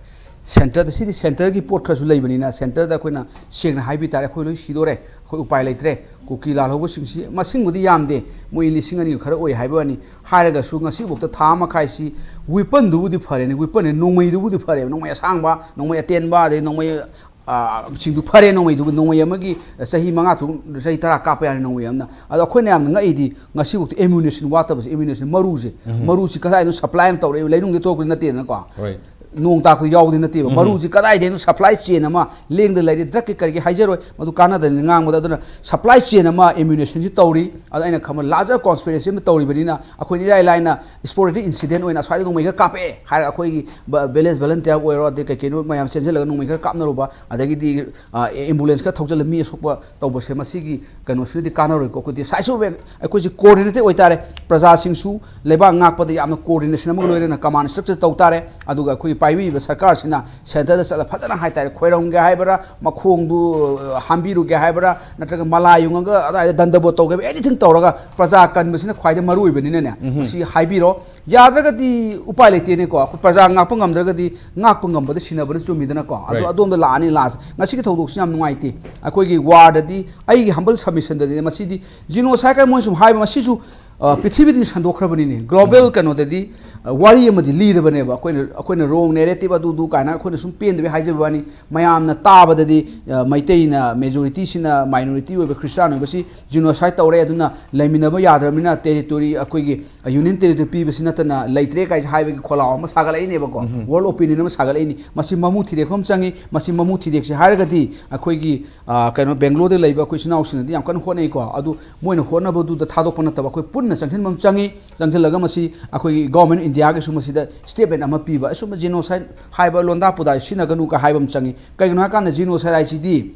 ꯁꯦꯟꯇꯔꯗ, ꯁꯤꯗꯤ ꯁꯦꯟꯇꯔꯒꯤ ꯄꯣꯠ ꯈꯔꯁꯨ ꯂꯩꯕꯅꯤꯅ, ꯁꯦꯟꯇꯔꯗ ꯑꯩꯈꯣꯏꯅ ꯁꯦꯡꯅ ꯍꯥꯏꯕꯤ ꯇꯥꯔꯦ, ꯑꯩꯈꯣꯏ ꯂꯣꯏ ꯁꯤꯗꯣꯔꯦ, ꯑꯩꯈꯣꯏ ꯎꯄꯥꯏ ꯂꯩꯇ꯭ꯔꯦ꯫ ꯀꯨꯀꯤ ꯂꯥꯜꯍꯧꯕꯁꯤꯡꯁꯤ ꯃꯁꯤꯡꯕꯨꯗꯤ ꯌꯥꯝꯗꯦ, ꯃꯣꯏ ꯂꯤꯁꯤꯡ ꯑꯅꯤꯒ ꯈꯔ ꯑꯣꯏ ꯍꯥꯏꯕ ꯋꯥꯅꯤ꯫ ꯍꯥꯏꯔꯒꯁꯨ ꯉꯁꯤꯐꯥꯎꯗ ꯊꯥ ꯃꯈꯥꯏꯁꯤ ꯋꯤꯄꯟꯗꯨꯕꯨꯗꯤ ꯐꯔꯦꯅꯦ, ꯋꯤꯄꯟ ꯅꯣꯡꯃꯩꯗꯨꯕꯨꯗꯤ ꯐꯔꯦꯕ, ꯅꯣꯡꯃꯩ ꯑꯁꯥꯡꯕ, ꯅꯣꯡꯃꯩ ꯑꯇꯦꯟꯕ, ꯑꯗꯩ ꯅꯣꯡꯃꯩ, ꯑ, ꯁꯤꯡꯗꯨ ꯐꯔꯦ, ꯅꯣꯡꯃꯩꯗꯨꯕꯨ, ꯅꯣꯡꯃꯩ ꯑꯃꯒꯤ ꯆꯍꯤ ꯃꯉꯥ ꯇꯔꯨꯛ, ꯆꯍꯤ ꯇꯔꯥ ꯀꯥꯞꯄ ꯌꯥꯔꯦ ꯅꯣꯡꯃꯩ ꯑꯃꯅ꯫ ꯑꯗꯣ ꯑꯩꯈꯣꯏꯅ ꯌꯥꯝꯅ ꯉꯛꯏꯗꯤ ꯉꯁꯤꯐꯥꯎꯗ ꯑꯦꯃꯨꯅꯤꯁꯟ ꯋꯥꯠꯇꯕꯁꯦ, ꯑꯦꯃꯨꯅꯤꯁꯟ ꯃꯔꯨꯁꯦ, ꯎꯝ꯫ ꯃꯔꯨꯁꯤ ꯀꯗꯥꯏꯗꯅꯣ ꯁꯄ꯭ꯂꯥꯏ ꯑꯃ ꯇꯧꯔꯛꯏ, ꯂꯩꯅꯨꯡꯗ ꯊꯣꯛꯄꯗꯤ ꯅꯠꯇꯦꯗꯅꯀꯣ꯫ ꯍꯣꯏ꯫ ꯅꯣꯡ ꯇꯥꯔꯛꯄꯗ ꯌꯥꯎꯕꯗꯤ ꯅꯠꯇꯦꯕ꯫ ꯎꯝ꯫ ꯃꯔꯨꯁꯤ ꯀꯗꯥꯏꯗꯩꯅꯣ ꯁꯄ꯭ꯂꯥꯏ ꯆꯦꯟ ꯑꯃ ꯂꯦꯡꯗ ꯂꯩꯔꯦ, ꯗ꯭ꯔꯛꯀꯤ ꯀꯔꯤꯒꯤ ꯍꯥꯏꯖꯔꯣꯏ, ꯃꯗꯨ ꯀꯥꯟꯅꯗꯕꯅꯤ ꯉꯥꯡꯕꯗ꯫ ꯑꯗꯨꯅ ꯁꯄ꯭ꯂꯥꯏ ꯆꯦꯟ ꯑꯃ ꯑꯦꯃꯨꯅꯤꯁꯟꯁꯤ ꯇꯧꯔꯤ꯫ ꯑꯗꯣ ꯑꯩꯅ ꯈꯟꯕ ꯂꯥꯔꯖꯔ ꯀꯣꯟꯁꯄꯤꯔꯦꯁꯤ ꯑꯃ ꯇꯧꯔꯤꯕꯅꯤꯅ ꯑꯩꯈꯣꯏꯅ ꯏꯔꯥꯏ ꯂꯥꯏꯅ ꯁ꯭ꯄꯣꯔꯦꯗꯤꯛ ꯏꯟꯁꯤꯗꯦꯟ ꯑꯣꯏꯅ ꯑꯁ꯭ꯋꯥꯏꯗ ꯅꯣꯡꯃꯩ ꯈꯔ ꯀꯥꯞꯄꯛꯑꯦ ꯍꯥꯏꯔꯒ ꯑꯩꯈꯣꯏꯒꯤ ꯕ-, ꯚꯤꯂꯦꯖ ꯚꯣꯂꯨꯟꯇꯤꯌꯔ ꯑꯣꯏꯔꯣ, ꯑꯗꯩ ꯀꯩ ꯀꯩꯅꯣ ꯃꯌꯥꯝ ꯆꯦꯟꯁꯤꯜꯂꯒ ꯅꯣꯡꯃꯩ ꯈꯔ ꯀꯥꯞꯅꯔꯨꯕ, ꯑꯗꯒꯤꯗꯤ, ꯑ, ꯑꯦ-, ꯑꯦꯝꯕꯨꯂꯦꯟꯁ ꯈꯔ ꯊꯧꯖꯤꯜꯂ ꯃꯤ ꯑꯁꯣꯛꯄ ꯇꯧꯕꯁꯦ, ꯃꯁꯤꯒꯤ ꯀꯩꯅꯣꯁꯤꯅꯗꯤ ꯀꯥꯟꯅꯔꯣꯏꯀꯣ꯫ ꯑꯩꯈꯣꯏꯗꯤ ꯁꯥꯏꯁꯨ ꯑꯩꯈꯣꯏꯁꯤ ꯀꯣꯑꯣꯔꯗꯤꯅꯦꯇꯦꯠ ꯑꯣꯏꯇꯥꯔꯦ, ꯄ꯭ꯔꯖꯥꯁꯤꯡꯁꯨ ꯂꯩꯕꯥꯛ ꯉꯥꯛꯄꯗ ꯌꯥꯝꯅ ꯀꯣꯑꯣꯔꯗꯤꯅꯦꯁꯟ ꯑꯃꯒ ꯂꯣꯏꯅꯅ ꯀꯃꯥꯟ ꯁ꯭ꯇ꯭ꯔꯛꯆꯔ ꯇꯧ ꯇꯥꯔꯦ꯫ ꯑꯗꯨꯒ ꯑꯩꯈꯣꯏꯒꯤ ꯄꯥꯏꯕꯤꯔꯤꯕ ꯁꯔꯀꯥꯔꯁꯤꯅ ꯁꯦꯟꯇꯔꯗ ꯆꯠꯂ ꯐꯖꯅ ꯍꯥꯏꯇꯥꯔꯦ, ꯈꯣꯏꯔꯝꯒꯦ ꯍꯥꯏꯕ꯭ꯔꯥ, ꯃꯈꯣꯡꯗꯨ, ꯑ, ꯍꯥꯝꯕꯤꯔꯨꯒꯦ ꯍꯥꯏꯕ꯭ꯔꯥ, ꯅꯠꯇ꯭ꯔꯒ ꯃꯂꯥ ꯌꯨꯡꯉꯒ ꯑꯗꯥꯏꯗ ꯗꯟꯗꯕꯣꯠ ꯇꯧꯒꯦ ꯍꯥꯏꯕ꯭ꯔꯥ, ꯑꯦꯅꯤꯊꯤꯡ ꯇꯧꯔꯒ ꯄ꯭ꯔꯖꯥ ꯀꯟꯕꯁꯤꯅ ꯈ꯭ꯋꯥꯏꯗꯒꯤ ꯃꯔꯨ ꯑꯣꯏꯕꯅꯤꯅꯅꯦ, ꯎꯝ꯫ ꯃꯁꯤ ꯍꯥꯏꯕꯤꯔꯣ꯫ ꯌꯥꯗ꯭ꯔꯒꯗꯤ ꯎꯄꯥꯏ ꯂꯩꯇꯦꯅꯦꯀꯣ꯫ ꯑꯩꯈꯣꯏ ꯄ꯭ꯔꯖꯥ ꯉꯥꯛꯄ ꯉꯝꯗ꯭ꯔꯒꯗꯤ ꯉꯥꯛꯄ ꯉꯝꯕꯗ ꯁꯤꯟꯅꯕꯅ ꯆꯨꯝꯃꯤꯗꯅꯀꯣ꯫ ꯑꯗꯣ right꯫ ꯑꯗꯣꯝꯗ ꯂꯥꯛꯑꯅꯤ ꯂꯥꯁ꯫ ꯉꯁꯤꯒꯤ ꯊꯧꯗꯣꯛꯁꯤ ꯌꯥꯝ ꯅꯨꯡꯉꯥꯏꯇꯦ꯫ ꯑꯩꯈꯣꯏꯒꯤ ꯋꯥꯔꯗꯗꯤ, ꯑꯩꯒꯤ ꯍꯝꯕꯜ ꯁꯕꯃꯤꯁꯟꯗꯗꯤ, ꯃꯁꯤꯗꯤ ꯖꯤꯅꯣꯁꯥꯏꯠ ꯀꯥꯏꯅ ꯃꯣꯏꯅ ꯁꯨꯝ ꯍꯥꯏꯕ, ꯃꯁꯤꯁꯨ, ꯑ, ꯄ꯭ꯔꯤꯊꯤꯕꯤꯗꯤ ꯁꯟꯗꯣꯛꯈ꯭ꯔꯕꯅꯤꯅꯦ꯫ ꯒ꯭ꯂꯣꯕꯦꯜ ꯎꯝ꯫ ꯀꯩꯅꯣꯗꯗꯤ, ꯑ, ꯋꯥꯔꯤ ꯑꯃꯗꯤ ꯂꯤꯔꯕꯅꯦꯕ꯫ ꯑꯩꯈꯣꯏꯅ, ꯑꯩꯈꯣꯏꯅ ꯔꯣꯡ ꯅꯦꯔꯦꯇꯤꯚ ꯑꯗꯨꯗꯨ ꯀꯥꯏꯅ ꯑꯩꯈꯣꯏꯅ ꯁꯨꯝ ꯄꯦꯟꯗꯕꯩ ꯍꯥꯏꯖꯕ ꯋꯥꯅꯤ꯫ ꯃꯌꯥꯝꯅ ꯇꯥꯕꯗꯗꯤ, ꯑ, ꯃꯩꯇꯩꯅ ꯃꯦꯖꯣꯔꯤꯇꯤꯁꯤꯅ ꯃꯥꯏꯅꯣꯔꯤꯇꯤ ꯑꯣꯏꯕ ꯈ꯭ꯔꯤꯁꯇꯥꯟ ꯑꯣꯏꯕꯁꯤ ꯖꯤꯅꯣꯁꯥꯏꯠ ꯇꯧꯔꯦ, ꯑꯗꯨꯅ ꯂꯩꯃꯤꯟꯅꯕ ꯌꯥꯗ꯭ꯔꯕꯅꯤꯅ ꯇꯦꯔꯤꯇꯣꯔꯤ ꯑꯩꯈꯣꯏꯒꯤ ꯌꯨꯅꯤꯌꯟ ꯇꯦꯔꯤꯇꯣꯔꯤ ꯄꯤꯕꯁꯤ ꯅꯠꯇꯅ ꯂꯩꯇ꯭ꯔꯦ ꯀꯥꯏꯁꯦ ꯍꯥꯏꯕꯒꯤ ꯈꯣꯜꯂꯥꯎ ꯑꯃ ꯁꯥꯒꯠꯂꯛꯏꯅꯦꯕꯀꯣ꯫ ꯎꯝ꯫ ꯋꯥꯔꯜ ꯑꯣꯄꯤꯅꯤꯌꯟ ꯑꯃ ꯁꯥꯒꯠꯂꯛꯏꯅꯤ꯫ ꯃꯁꯤ ꯃꯃꯨ ꯊꯤꯗꯦꯛꯄ ꯑꯃ ꯆꯪꯉꯤ꯫ ꯃꯁꯤ ꯃꯃꯨ ꯊꯤꯗꯦꯛꯁꯤ ꯍꯥꯏꯔꯒꯗꯤ ꯑꯩꯈꯣꯏꯒꯤ, ꯑ, ꯀꯩꯅꯣ, ꯕꯦꯡꯒ꯭ꯂꯣꯔꯗ ꯂꯩꯕ ꯑꯩꯈꯣꯏ ꯏꯆꯤꯟ ꯏꯅꯥꯎꯁꯤꯡꯅꯗꯤ ꯌꯥꯝ ꯀꯟꯅ ꯍꯣꯠꯅꯩꯀꯣ꯫ ꯑꯗꯨ ꯃꯣꯏꯅ ꯍꯣꯠꯅꯕꯗꯨꯗ ꯊꯥꯗꯣꯛꯄ ꯅꯠꯇꯕ ꯑꯩꯈꯣꯏ ꯄꯨꯟꯅ ꯆꯪꯁꯤꯟꯕ ꯑꯃ ꯆꯪꯉꯤ꯫ ꯆꯪꯁꯤꯜꯂꯒ ꯃꯁꯤ ꯑꯩꯈꯣꯏꯒꯤ ꯒꯣꯔꯃꯦꯟ ꯑꯣꯐ ꯏꯟꯗꯤꯌꯥꯒꯤꯁꯨ ꯃꯁꯤꯗ ꯁ꯭ꯇꯦꯠꯃꯦꯟ ꯑꯃ ꯄꯤꯕ, ꯑꯁꯨꯝꯕ ꯖꯤꯅꯣꯁꯥꯏꯠ ꯍꯥꯏꯕ ꯂꯣꯟꯗꯥ ꯄꯨꯗꯥ ꯁꯤꯖꯤꯟꯅꯒꯅꯨ ꯀ ꯍꯥꯏꯕ ꯑꯃ ꯆꯪꯉꯤ꯫ ꯀꯩꯒꯤꯅꯣ ꯍꯥꯏꯀꯥꯟꯗ ꯖꯤꯅꯣꯁꯥꯏꯠ ꯍꯥꯏꯁꯤꯗꯤ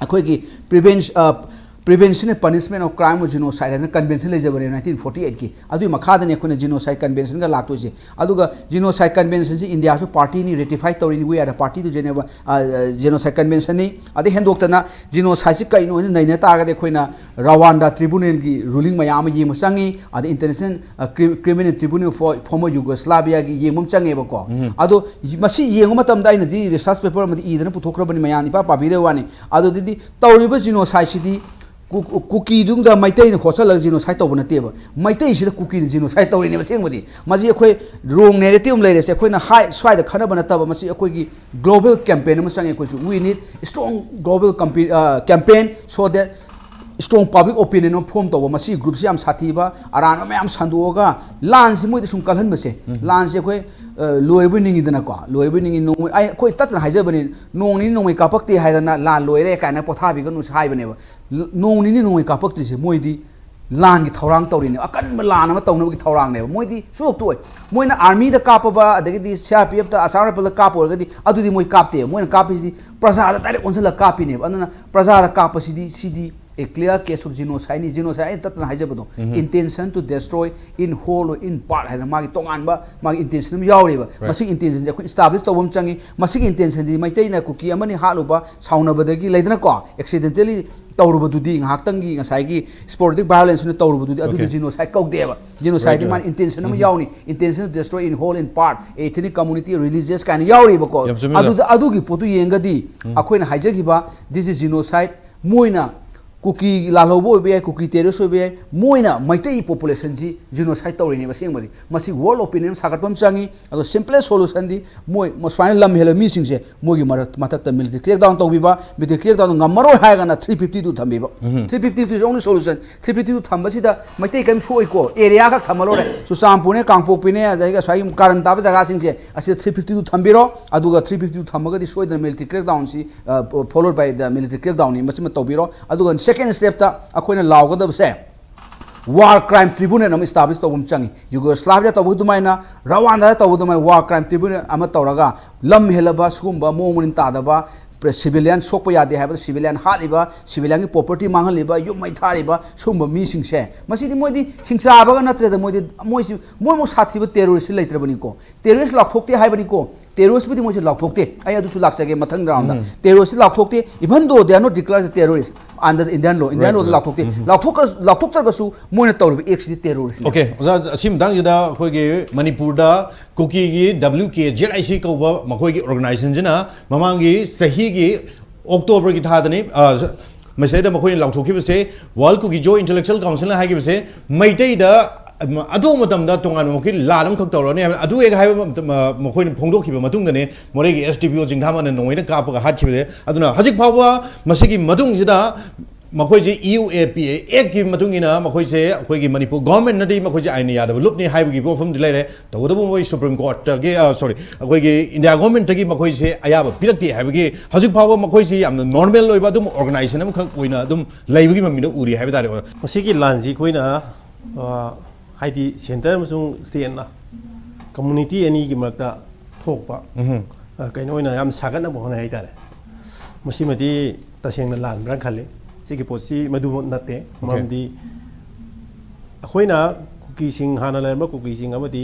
ꯑꯩꯈꯣꯏꯒꯤ ꯄ꯭ꯔꯤꯚꯦꯟꯁ-, ꯑ, Prevention and Punishment of Crime of Genocide ꯍꯥꯏꯅ ꯀꯟꯚꯦꯟꯁꯟ ꯂꯩꯖꯕꯅꯦ ꯅꯥꯏꯟꯇꯤꯟ ꯐꯣꯔꯇꯤ ꯑꯩꯠꯀꯤ꯫ ꯑꯗꯨꯒꯤ ꯃꯈꯥꯗꯅꯤ ꯑꯩꯈꯣꯏꯅ ꯖꯤꯅꯣꯁꯥꯏꯠ ꯀꯟꯚꯦꯟꯁꯟꯒ ꯂꯥꯛꯇꯣꯏꯁꯦ꯫ ꯑꯗꯨꯒ ꯖꯤꯅꯣꯁꯥꯏꯠ ꯀꯟꯚꯦꯟꯁꯟꯁꯤ ꯏꯟꯗꯤꯌꯥꯁꯨ ꯄꯥꯔꯇꯤꯅꯤ, ꯔꯦꯇꯤꯐꯥꯏ ꯇꯧꯔꯤꯅꯤ, we are the party to Geneva, ꯖꯤꯅꯣꯁꯥꯏꯠ ꯀꯟꯚꯦꯟꯁꯟꯅꯤ꯫ ꯑꯗꯩ ꯍꯦꯟꯗꯣꯛꯇꯅ ꯖꯤꯅꯣꯁꯥꯏꯠꯁꯤ ꯀꯩꯅꯣ ꯍꯥꯏꯅ ꯅꯩꯅ ꯇꯥꯔꯒꯗꯤ ꯑꯩꯈꯣꯏꯅ ꯔꯋꯥꯟꯗꯥ ꯇ꯭ꯔꯤꯕꯨꯅꯦꯜꯒꯤ ꯔꯨꯂꯤꯡ ꯃꯌꯥꯝ ꯑꯃ ꯌꯦꯡꯕ ꯆꯪꯉꯤ꯫ ꯑꯗꯩ ꯏꯟꯇꯔꯅꯦꯁꯅꯦꯜ ꯀ꯭ꯔꯤꯃꯤꯅꯦꯜ ꯇ꯭ꯔꯤꯕꯨꯅꯦꯜ ꯐꯣꯔ ꯐꯣꯔꯃꯔ ꯌꯨꯒꯣꯁ꯭ꯂꯥꯚꯤꯌꯥꯒꯤ ꯌꯦꯡꯕ ꯑꯃ ꯆꯪꯉꯦꯕꯀꯣ꯫ ꯑꯗꯣ ꯃꯁꯤ ꯌꯦꯡꯕ ꯃꯇꯝꯗ ꯑꯩꯅꯗꯤ ꯔꯤꯁꯔꯁ ꯄꯦꯄꯔ ꯑꯃꯗꯤ ꯏꯗꯅ ꯄꯨꯊꯣꯛꯈ꯭ꯔꯕꯅꯤ, ꯃꯌꯥꯝ ꯏꯄꯥ ꯄꯥꯕꯤꯗꯕ ꯋꯥꯅꯤ꯫ ꯑꯗꯨꯗꯗꯤ ꯇꯧꯔꯤꯕ ꯖꯤꯅꯣꯁꯥꯏꯠꯁꯤꯗꯤ ꯀꯨ- ꯀꯨꯀꯤꯗꯨꯗ ꯃꯩꯇꯩꯅ ꯈꯣꯠꯆꯜꯂꯒ ꯖꯤꯅꯣꯁꯥꯏꯠ ꯇꯧꯕ ꯅꯠꯇꯦꯕ꯫ ꯃꯩꯇꯩꯁꯤꯗ ꯀꯨꯀꯤꯅ ꯖꯤꯅꯣꯁꯥꯏꯠ ꯇꯧꯔꯤꯅꯦꯕ ꯑꯁꯦꯡꯕꯗꯤ꯫ ꯃꯁꯤ ꯑꯩꯈꯣꯏ ꯔꯣꯡ ꯅꯦꯔꯦꯇꯤꯚ ꯑꯃ ꯂꯩꯔꯦꯁꯦ꯫ ꯑꯩꯈꯣꯏꯅ ꯍꯥꯏ ꯁ꯭ꯋꯥꯏꯗ ꯈꯟꯅꯕ ꯅꯠꯇꯕ, ꯃꯁꯤ ꯑꯩꯈꯣꯏꯒꯤ ꯒ꯭ꯂꯣꯕꯦꯜ ꯀꯦꯝꯄꯦꯟ ꯑꯃ ꯆꯪꯉꯦ ꯑꯩꯈꯣꯏꯁꯨ꯫ We need strong global campaign so that strong public opinion ꯑꯃ ꯐꯣꯝ ꯇꯧꯕ꯫ ꯃꯁꯤ ꯒ꯭ꯔꯨꯞꯁꯤ ꯌꯥꯝ ꯁꯥꯊꯤꯕ, ꯑꯔꯥꯟꯕ ꯃꯌꯥꯝ ꯁꯟꯗꯣꯛꯑꯒ ꯂꯥꯟꯁꯤ ꯃꯣꯏꯗ ꯁꯨꯝ ꯀꯜꯍꯟꯕꯁꯦ꯫ ꯂꯥꯟꯁꯦ ꯑꯩꯈꯣꯏ ꯑ, ꯂꯣꯏꯔꯕꯣꯏ ꯅꯤꯡꯉꯤꯗꯅꯀꯣ, ꯂꯣꯏꯔꯕꯣꯏ ꯅꯤꯡꯉꯤ꯫ ꯅꯣꯡꯃꯩ ꯑꯩ- ꯑꯩꯈꯣꯏ ꯇꯠꯇꯅ ꯍꯥꯏꯖꯕꯅꯤ, ꯅꯣꯡ ꯅꯤꯅꯤ ꯅꯣꯡꯃꯩ ꯀꯥꯞꯄꯛꯇꯦ ꯍꯥꯏꯗꯅ ꯂꯥꯟ ꯂꯣꯏꯔꯦ ꯀꯥꯏꯅ ꯄꯣꯊꯥꯕꯤꯒꯅꯨꯁꯨ ꯍꯥꯏꯕꯅꯦꯕ꯫ ꯅꯣꯡ ꯅꯤꯅꯤ ꯅꯣꯡꯃꯩ ꯀꯥꯞꯄꯛꯇ꯭ꯔꯤꯁꯦ ꯃꯣꯏꯗꯤ ꯂꯥꯟꯒꯤ ꯊꯧꯔꯥꯡ ꯇꯧꯔꯤꯅꯦꯕ, ꯑꯀꯟꯕ ꯂꯥꯟ ꯑꯃ ꯇꯧꯅꯕꯒꯤ ꯊꯧꯔꯥꯡꯅꯦꯕ꯫ ꯃꯣꯏꯗꯤ ꯁꯨꯛꯇꯣꯛ ꯇꯣꯛꯑꯣꯏ꯫ ꯃꯣꯏꯅ ꯑꯥꯔꯃꯤꯗ ꯀꯥꯞꯄꯕ, ꯑꯗꯒꯤꯗꯤ ꯁꯤ ꯑꯥꯔ ꯄꯤ ꯑꯦꯐꯇ, ꯑꯁꯥꯝ ꯔꯥꯏꯐꯜꯗ ꯀꯥꯞꯄ ꯑꯣꯏꯔꯒꯗꯤ ꯑꯗꯨꯗꯤ ꯃꯣꯏ ꯀꯥꯞꯇꯦꯕ꯫ ꯃꯣꯏꯅ ꯀꯥꯞꯄꯤꯁꯤꯗꯤ ꯄ꯭ꯔꯖꯥꯗ ꯗꯥꯏꯔꯦꯛ ꯑꯣꯟꯁꯤꯜꯂꯒ ꯀꯥꯞꯄꯤꯅꯦꯕ꯫ ꯑꯗꯨꯅ ꯄ꯭ꯔꯖꯥꯗ ꯀꯥꯞꯄꯁꯤꯗꯤ, ꯁꯤꯗꯤ a clear case of genocide ꯅꯤ꯫ ꯖꯤꯅꯣꯁꯥꯏꯠ ꯑꯩꯅ ꯇꯠꯇꯅ ꯍꯥꯏꯖꯕꯗꯣ, intention to destroy in whole or in part ꯍꯥꯏꯗꯅ ꯃꯥꯒꯤ ꯇꯣꯉꯥꯟꯕ ꯃꯥꯒꯤ ꯏꯟꯇꯦꯟꯁꯟ ꯑꯃ ꯌꯥꯎꯔꯤꯕ꯫ ꯃꯁꯤꯒꯤ ꯏꯟꯇꯦꯟꯁꯟꯁꯦ ꯑꯩꯈꯣꯏ ꯏꯁꯇꯥꯕ꯭ꯂꯤꯁ ꯇꯧꯕ ꯑꯃ ꯆꯪꯉꯤ꯫ ꯃꯁꯤꯒꯤ ꯏꯟꯇꯦꯟꯁꯟꯗꯤ ꯃꯩꯇꯩꯅ ꯀꯨꯀꯤ ꯑꯃꯅꯤ ꯍꯥꯠꯂꯨꯕ, ꯁꯥꯎꯅꯕꯗꯒꯤ ꯂꯩꯗꯅꯀꯣ, ꯑꯦꯛꯁꯤꯗꯦꯟꯇꯦꯜꯂꯤ ꯇꯧꯔꯨꯕꯗꯨꯗꯤ, ꯉꯥꯏꯍꯥꯛꯇꯪꯒꯤ ꯉꯁꯥꯏꯒꯤ ꯁ꯭ꯄꯣꯔꯦꯗꯤꯛ ꯚꯥꯏꯑꯣꯂꯦꯟꯁ ꯑꯣꯏꯅ ꯇꯧꯔꯨꯕꯗꯨꯗꯤ, ꯑꯗꯨꯗꯤ ꯖꯤꯅꯣꯁꯥꯏꯠ ꯀꯧꯗꯦꯕ꯫ ꯖꯤꯅꯣꯁꯥꯏꯠꯇꯤ ꯃꯥꯅ ꯏꯟꯇꯦꯟꯁꯟ ꯑꯃ ꯌꯥꯎꯅꯤ, intention to destroy in whole in part, ethnic community, religious ꯀꯥꯏꯅ ꯌꯥꯎꯔꯤꯕꯀꯣ꯫ ꯑꯗꯨꯗ ꯑꯗꯨꯒꯤ ꯄꯣꯠꯇꯨ ꯌꯦꯡꯒꯗꯤ ꯑꯩꯈꯣꯏꯅ ꯍꯥꯏꯖꯈꯤꯕ this is genocide, ꯃꯣꯏꯅ ꯀꯨꯀꯤ ꯂꯥꯜꯍꯧꯕ ꯑꯣꯏꯕ ꯌꯥꯏ, ꯀꯨꯀꯤ ꯇꯦꯔꯣꯔꯤꯁ ꯑꯣꯏꯕ ꯌꯥꯏ, ꯃꯣꯏꯅ ꯃꯩꯇꯩ ꯄꯣꯄꯨꯂꯦꯁꯟꯁꯤ ꯖꯤꯅꯣꯁꯥꯏꯠ ꯇꯧꯔꯤꯅꯦꯕ ꯑꯁꯦꯡꯕꯗꯤ꯫ ꯃꯁꯤ ꯋꯥꯔꯜ ꯑꯣꯄꯤꯅꯤꯌꯟ ꯁꯥꯒꯠꯄ ꯑꯃ ꯆꯪꯉꯤ꯫ ꯑꯗꯣ ꯁꯤꯝꯄ꯭ꯂꯦꯁ ꯁꯣꯂꯨꯁꯟꯗꯤ ꯃꯣꯏ ꯁꯨꯃꯥꯏꯅ ꯂꯝ ꯍꯦꯜꯂꯕ ꯃꯤꯁꯤꯡꯁꯦ ꯃꯣꯏꯒꯤ ꯃꯔꯛ- ꯃꯊꯛꯇ ꯃꯤꯂꯤꯇꯔꯤ ꯀ꯭ꯔꯦꯛꯗꯥꯎꯟ ꯇꯧꯕꯤꯕ, ꯃꯤꯂꯤꯇꯔꯤ ꯀ꯭ꯔꯦꯛꯗꯥꯎꯟ ꯉꯝꯃꯔꯣꯏ ꯍꯥꯏꯔꯒꯅ ꯊ꯭ꯔꯤ ꯐꯤꯐꯇꯤ ꯇꯨ ꯊꯝꯕꯤꯕ꯫ Three fifty two is only solution꯫ Three fifty two ꯊꯝꯕꯁꯤꯗ ꯃꯩꯇꯩ ꯀꯔꯤꯝ ꯁꯣꯛꯑꯣꯏꯀꯣ, ꯑꯦꯔꯤꯌꯥ ꯈꯛ ꯊꯝꯃ ꯂꯣꯏꯔꯦ꯫ ꯆꯨꯔꯆꯥꯟꯄꯨꯔꯅꯦ, ꯀꯥꯡꯄꯣꯛꯄꯤꯅꯦ, ꯑꯗꯒꯤ ꯑꯁ꯭ꯋꯥꯏꯒꯤ ꯀꯥꯔꯟ ꯇꯥꯕ ꯖꯒꯥꯁꯤꯡꯁꯦ ꯑꯁꯤꯗ ꯊ꯭ꯔꯤ ꯐꯤꯐꯇꯤ ꯇꯨ ꯊꯝꯕꯤꯔꯣ꯫ ꯑꯗꯨꯒ ꯊ꯭ꯔꯤ ꯐꯤꯐꯇꯤ ꯇꯨ ꯊꯝꯃꯒꯗꯤ ꯁꯣꯏꯗꯅ military ꯀ꯭ꯔꯦꯛꯗꯥꯎꯟꯁꯤ, followed by the military crackdown ꯅꯤ꯫ ꯃꯁꯤꯃ ꯇꯧꯕꯤꯔꯣ꯫ ꯑꯗꯨꯒ ꯁꯦꯀꯦꯟ ꯁ꯭ꯇꯦꯞꯇ ꯑꯩꯈꯣꯏꯅ ꯂꯥꯎꯒꯗꯕꯁꯦ ꯋꯥꯔ ꯀ꯭ꯔꯥꯏꯝ ꯇ꯭ꯔꯤꯕꯨꯅꯦꯜ ꯑꯃ ꯏꯁꯇꯥꯕ꯭ꯂꯤꯁ ꯇꯧꯕ ꯑꯃ ꯆꯪꯉꯤ꯫ ꯌꯨꯒꯣꯁ꯭ꯂꯥꯚꯤꯌꯥ ꯇꯧꯕ ꯑꯗꯨꯃꯥꯏꯅ, ꯔꯋꯥꯟꯗꯥꯗ ꯇꯧꯕ ꯑꯗꯨꯃꯥꯏꯅ ꯋꯥꯔ ꯀ꯭ꯔꯥꯏꯝ ꯇ꯭ꯔꯤꯕꯨꯅꯦꯜ ꯑꯃ ꯇꯧꯔꯒ ꯂꯝ ꯍꯦꯜꯂꯕ ꯁꯤꯒꯨꯝꯕ ꯃꯑꯣꯡ ꯃꯔꯤꯟ ꯇꯥꯗꯕ ꯁꯤꯚꯤꯂꯤꯌꯟ ꯁꯣꯛꯄ ꯌꯥꯗꯦ ꯍꯥꯏꯕꯗ ꯁꯤꯚꯤꯂꯤꯌꯟ ꯍꯥꯠꯂꯤꯕ, ꯁꯤꯚꯤꯂꯤꯌꯟꯒꯤ ꯄ꯭ꯔꯣꯄꯔꯇꯤ ꯃꯥꯡꯍꯜꯂꯤꯕ, ꯌꯨꯝ ꯃꯩ ꯊꯥꯔꯤꯕ ꯁꯨꯝꯕ ꯃꯤꯁꯤꯡꯁꯦ, ꯃꯁꯤꯗꯤ ꯃꯣꯏꯗꯤ ꯍꯤꯡꯆꯥꯕꯒ ꯅꯠꯇ꯭ꯔꯦꯗ꯫ ꯃꯣꯏꯗꯤ, ꯃꯣꯏꯁꯤ, ꯃꯣꯏꯃꯨꯛ ꯁꯥꯊꯤꯕ ꯇꯦꯔꯣꯔꯤꯁꯁꯤ ꯂꯩꯇ꯭ꯔꯕꯅꯤꯀꯣ꯫ ꯇꯦꯔꯣꯔꯤꯁ ꯂꯥꯎꯊꯣꯛꯇꯦ ꯍꯥꯏꯕꯅꯤꯀꯣ꯫ ꯇꯦꯔꯣꯔꯤꯁꯄꯨꯗꯤ ꯃꯣꯏꯁꯦ ꯂꯥꯎꯊꯣꯛꯇꯦ꯫ ꯑꯩ ꯑꯗꯨꯁꯨ ꯂꯥꯛꯆꯒꯦ ꯃꯊꯪ ꯔꯥꯎꯟꯗ꯫ ꯎꯝ꯫ ꯇꯦꯔꯣꯔꯤꯁꯇꯤ ꯂꯥꯎꯊꯣꯛꯇꯦ, even though they are not declared as terrorists under the Indian law. Indian Right, load right. ꯂꯥꯎꯊꯣꯛꯇꯦ꯫ ꯎꯝ꯫ ꯂꯥꯎꯊꯣꯛꯀ-, ꯂꯥꯎꯊꯣꯛꯇ꯭ꯔꯒꯁꯨ ꯃꯣꯏꯅ ꯇꯧꯔꯤꯕ ꯑꯦꯛꯁꯤꯗꯤ ꯇꯦꯔꯣꯔꯤꯁ꯫ ꯑꯣꯀꯦ, ꯑꯣꯖꯥ, ꯑꯁꯤ ꯃꯇꯥꯡꯁꯤꯗ ꯑꯩꯈꯣꯏꯒꯤ ꯃꯅꯤꯄꯨꯔꯗ ꯀꯨꯀꯤꯒꯤ W K Z I C ꯀꯧꯕ ꯃꯈꯣꯏꯒꯤ ꯑꯣꯔꯒꯅꯥꯏꯖꯦꯁꯟꯁꯤꯅ ꯃꯃꯥꯡꯒꯤ ꯆꯍꯤꯒꯤ ꯑꯣꯛꯇꯣꯕꯔꯒꯤ ꯊꯥꯗꯅꯤ, ꯑ, ꯃꯁꯤꯗꯩꯗ ꯃꯈꯣꯏꯅ ꯂꯥꯎꯊꯣꯛꯈꯤꯕꯁꯦ, ꯋꯥꯔꯜ ꯀꯨꯀꯤ ꯖꯣ ꯏꯟꯇꯦꯂꯦꯛꯆꯨꯋꯦꯜ ꯀꯥꯎꯟꯁꯤꯜꯅ ꯍꯥꯏꯈꯤꯕꯁꯦ, ꯃꯩꯇꯩꯗ, ꯑꯝ, ꯑꯗꯨ ꯃꯇꯝꯗ ꯇꯣꯉꯥꯟꯕ ꯃꯈꯣꯏꯒꯤ ꯂꯥꯟ ꯑꯃꯈꯛ ꯇꯧꯔꯅꯤ ꯍꯥꯏꯕ, ꯑꯗꯨ ꯍꯦꯛ ꯍꯥꯏꯕ ꯃꯇꯝ, ꯑ, ꯃꯈꯣꯏꯅ ꯐꯣꯡꯗꯣꯛꯈꯤꯕ ꯃꯇꯨꯡꯗꯅꯦ, ꯃꯣꯔꯦꯒꯤ S D P O ꯆꯤꯡꯊꯥꯃꯅ ꯅꯣꯡꯃꯩꯅ ꯀꯥꯞꯄꯒ ꯍꯥꯠꯈꯤꯕꯁꯦ꯫ ꯑꯗꯨꯅ ꯍꯧꯖꯤꯛ ꯐꯥꯎꯕ ꯃꯁꯤꯒꯤ ꯃꯇꯨꯡꯁꯤꯗ ꯃꯈꯣꯏꯁꯦ U A P A Act ꯀꯤ ꯃꯇꯨꯡ ꯏꯟꯅ ꯃꯈꯣꯏꯁꯦ, ꯑꯩꯈꯣꯏꯒꯤ ꯃꯅꯤꯄꯨꯔ ꯒꯣꯔꯃꯦꯟꯅꯗꯤ ꯃꯈꯣꯏꯁꯦ ꯑꯥꯏꯟꯅ ꯌꯥꯗꯕ ꯂꯨꯞꯅꯤ ꯍꯥꯏꯕꯒꯤ ꯋꯥꯐꯝꯗꯤ ꯂꯩꯔꯦ꯫ ꯇꯧꯕꯇꯕꯨ ꯃꯣꯏ ꯁꯨꯄ꯭ꯔꯤꯝ ꯀꯣꯔꯠꯇꯒꯤ, ꯑ, ꯁꯣꯔꯤ, ꯑꯩꯈꯣꯏꯒꯤ ꯏꯟꯗꯤꯌꯥ ꯒꯣꯔꯃꯦꯟꯇꯒꯤ ꯃꯈꯣꯏꯁꯦ ꯑꯌꯥꯕ ꯄꯤꯔꯛꯇꯦ ꯍꯥꯏꯕꯒꯤ ꯍꯧꯖꯤꯛ ꯐꯥꯎꯕ ꯃꯈꯣꯏꯁꯤ ꯌꯥꯝꯅ ꯅꯣꯔꯃꯦꯜ ꯑꯣꯏꯕ ꯑꯗꯨꯝ ꯑꯣꯔꯒꯅꯥꯏꯖꯦꯁꯟ ꯑꯃꯈꯛ ꯑꯣꯏꯅ ꯑꯗꯨꯝ ꯂꯩꯕꯒꯤ ꯃꯃꯤꯡꯗ ꯎꯔꯤ ꯍꯥꯏꯕ ꯇꯥꯔꯦ꯫ ꯃꯁꯤꯒꯤ ꯂꯥꯟꯁꯤ ꯑꯩꯈꯣꯏꯅ, ꯑ, ꯍꯥꯏꯗꯤ ꯁꯦꯟꯇꯔ ꯑꯃꯁꯨꯡ ꯁ꯭ꯇꯦꯠꯅ ꯀꯝꯃꯨꯅꯤꯇꯤ ꯑꯅꯤꯒꯤ ꯃꯔꯛꯇ ꯊꯣꯛꯄ, ꯎꯝꯍꯨꯝ꯫ ꯑ, ꯀꯩꯅꯣ ꯑꯣꯏꯅ ꯌꯥꯝ ꯁꯥꯒꯠꯅꯕ ꯍꯣꯠꯅꯩ ꯍꯥꯏꯇꯥꯔꯦ꯫ ꯃꯁꯤꯃꯗꯤ ꯇꯁꯦꯡꯅ ꯂꯥꯟꯕ꯭ꯔꯥ ꯈꯜꯂꯤ꯫ ꯁꯤꯒꯤ ꯄꯣꯠꯁꯤ ꯃꯗꯨꯃꯛ ꯅꯠꯇꯦ꯫ ꯑꯣꯀꯦ꯫ ꯃꯔꯝꯗꯤ ꯑꯩꯈꯣꯏꯅ ꯀꯨꯀꯤꯁꯤꯡ, ꯍꯥꯟꯅ ꯂꯩꯔꯝꯕ ꯀꯨꯀꯤꯁꯤꯡ ꯑꯃꯗꯤ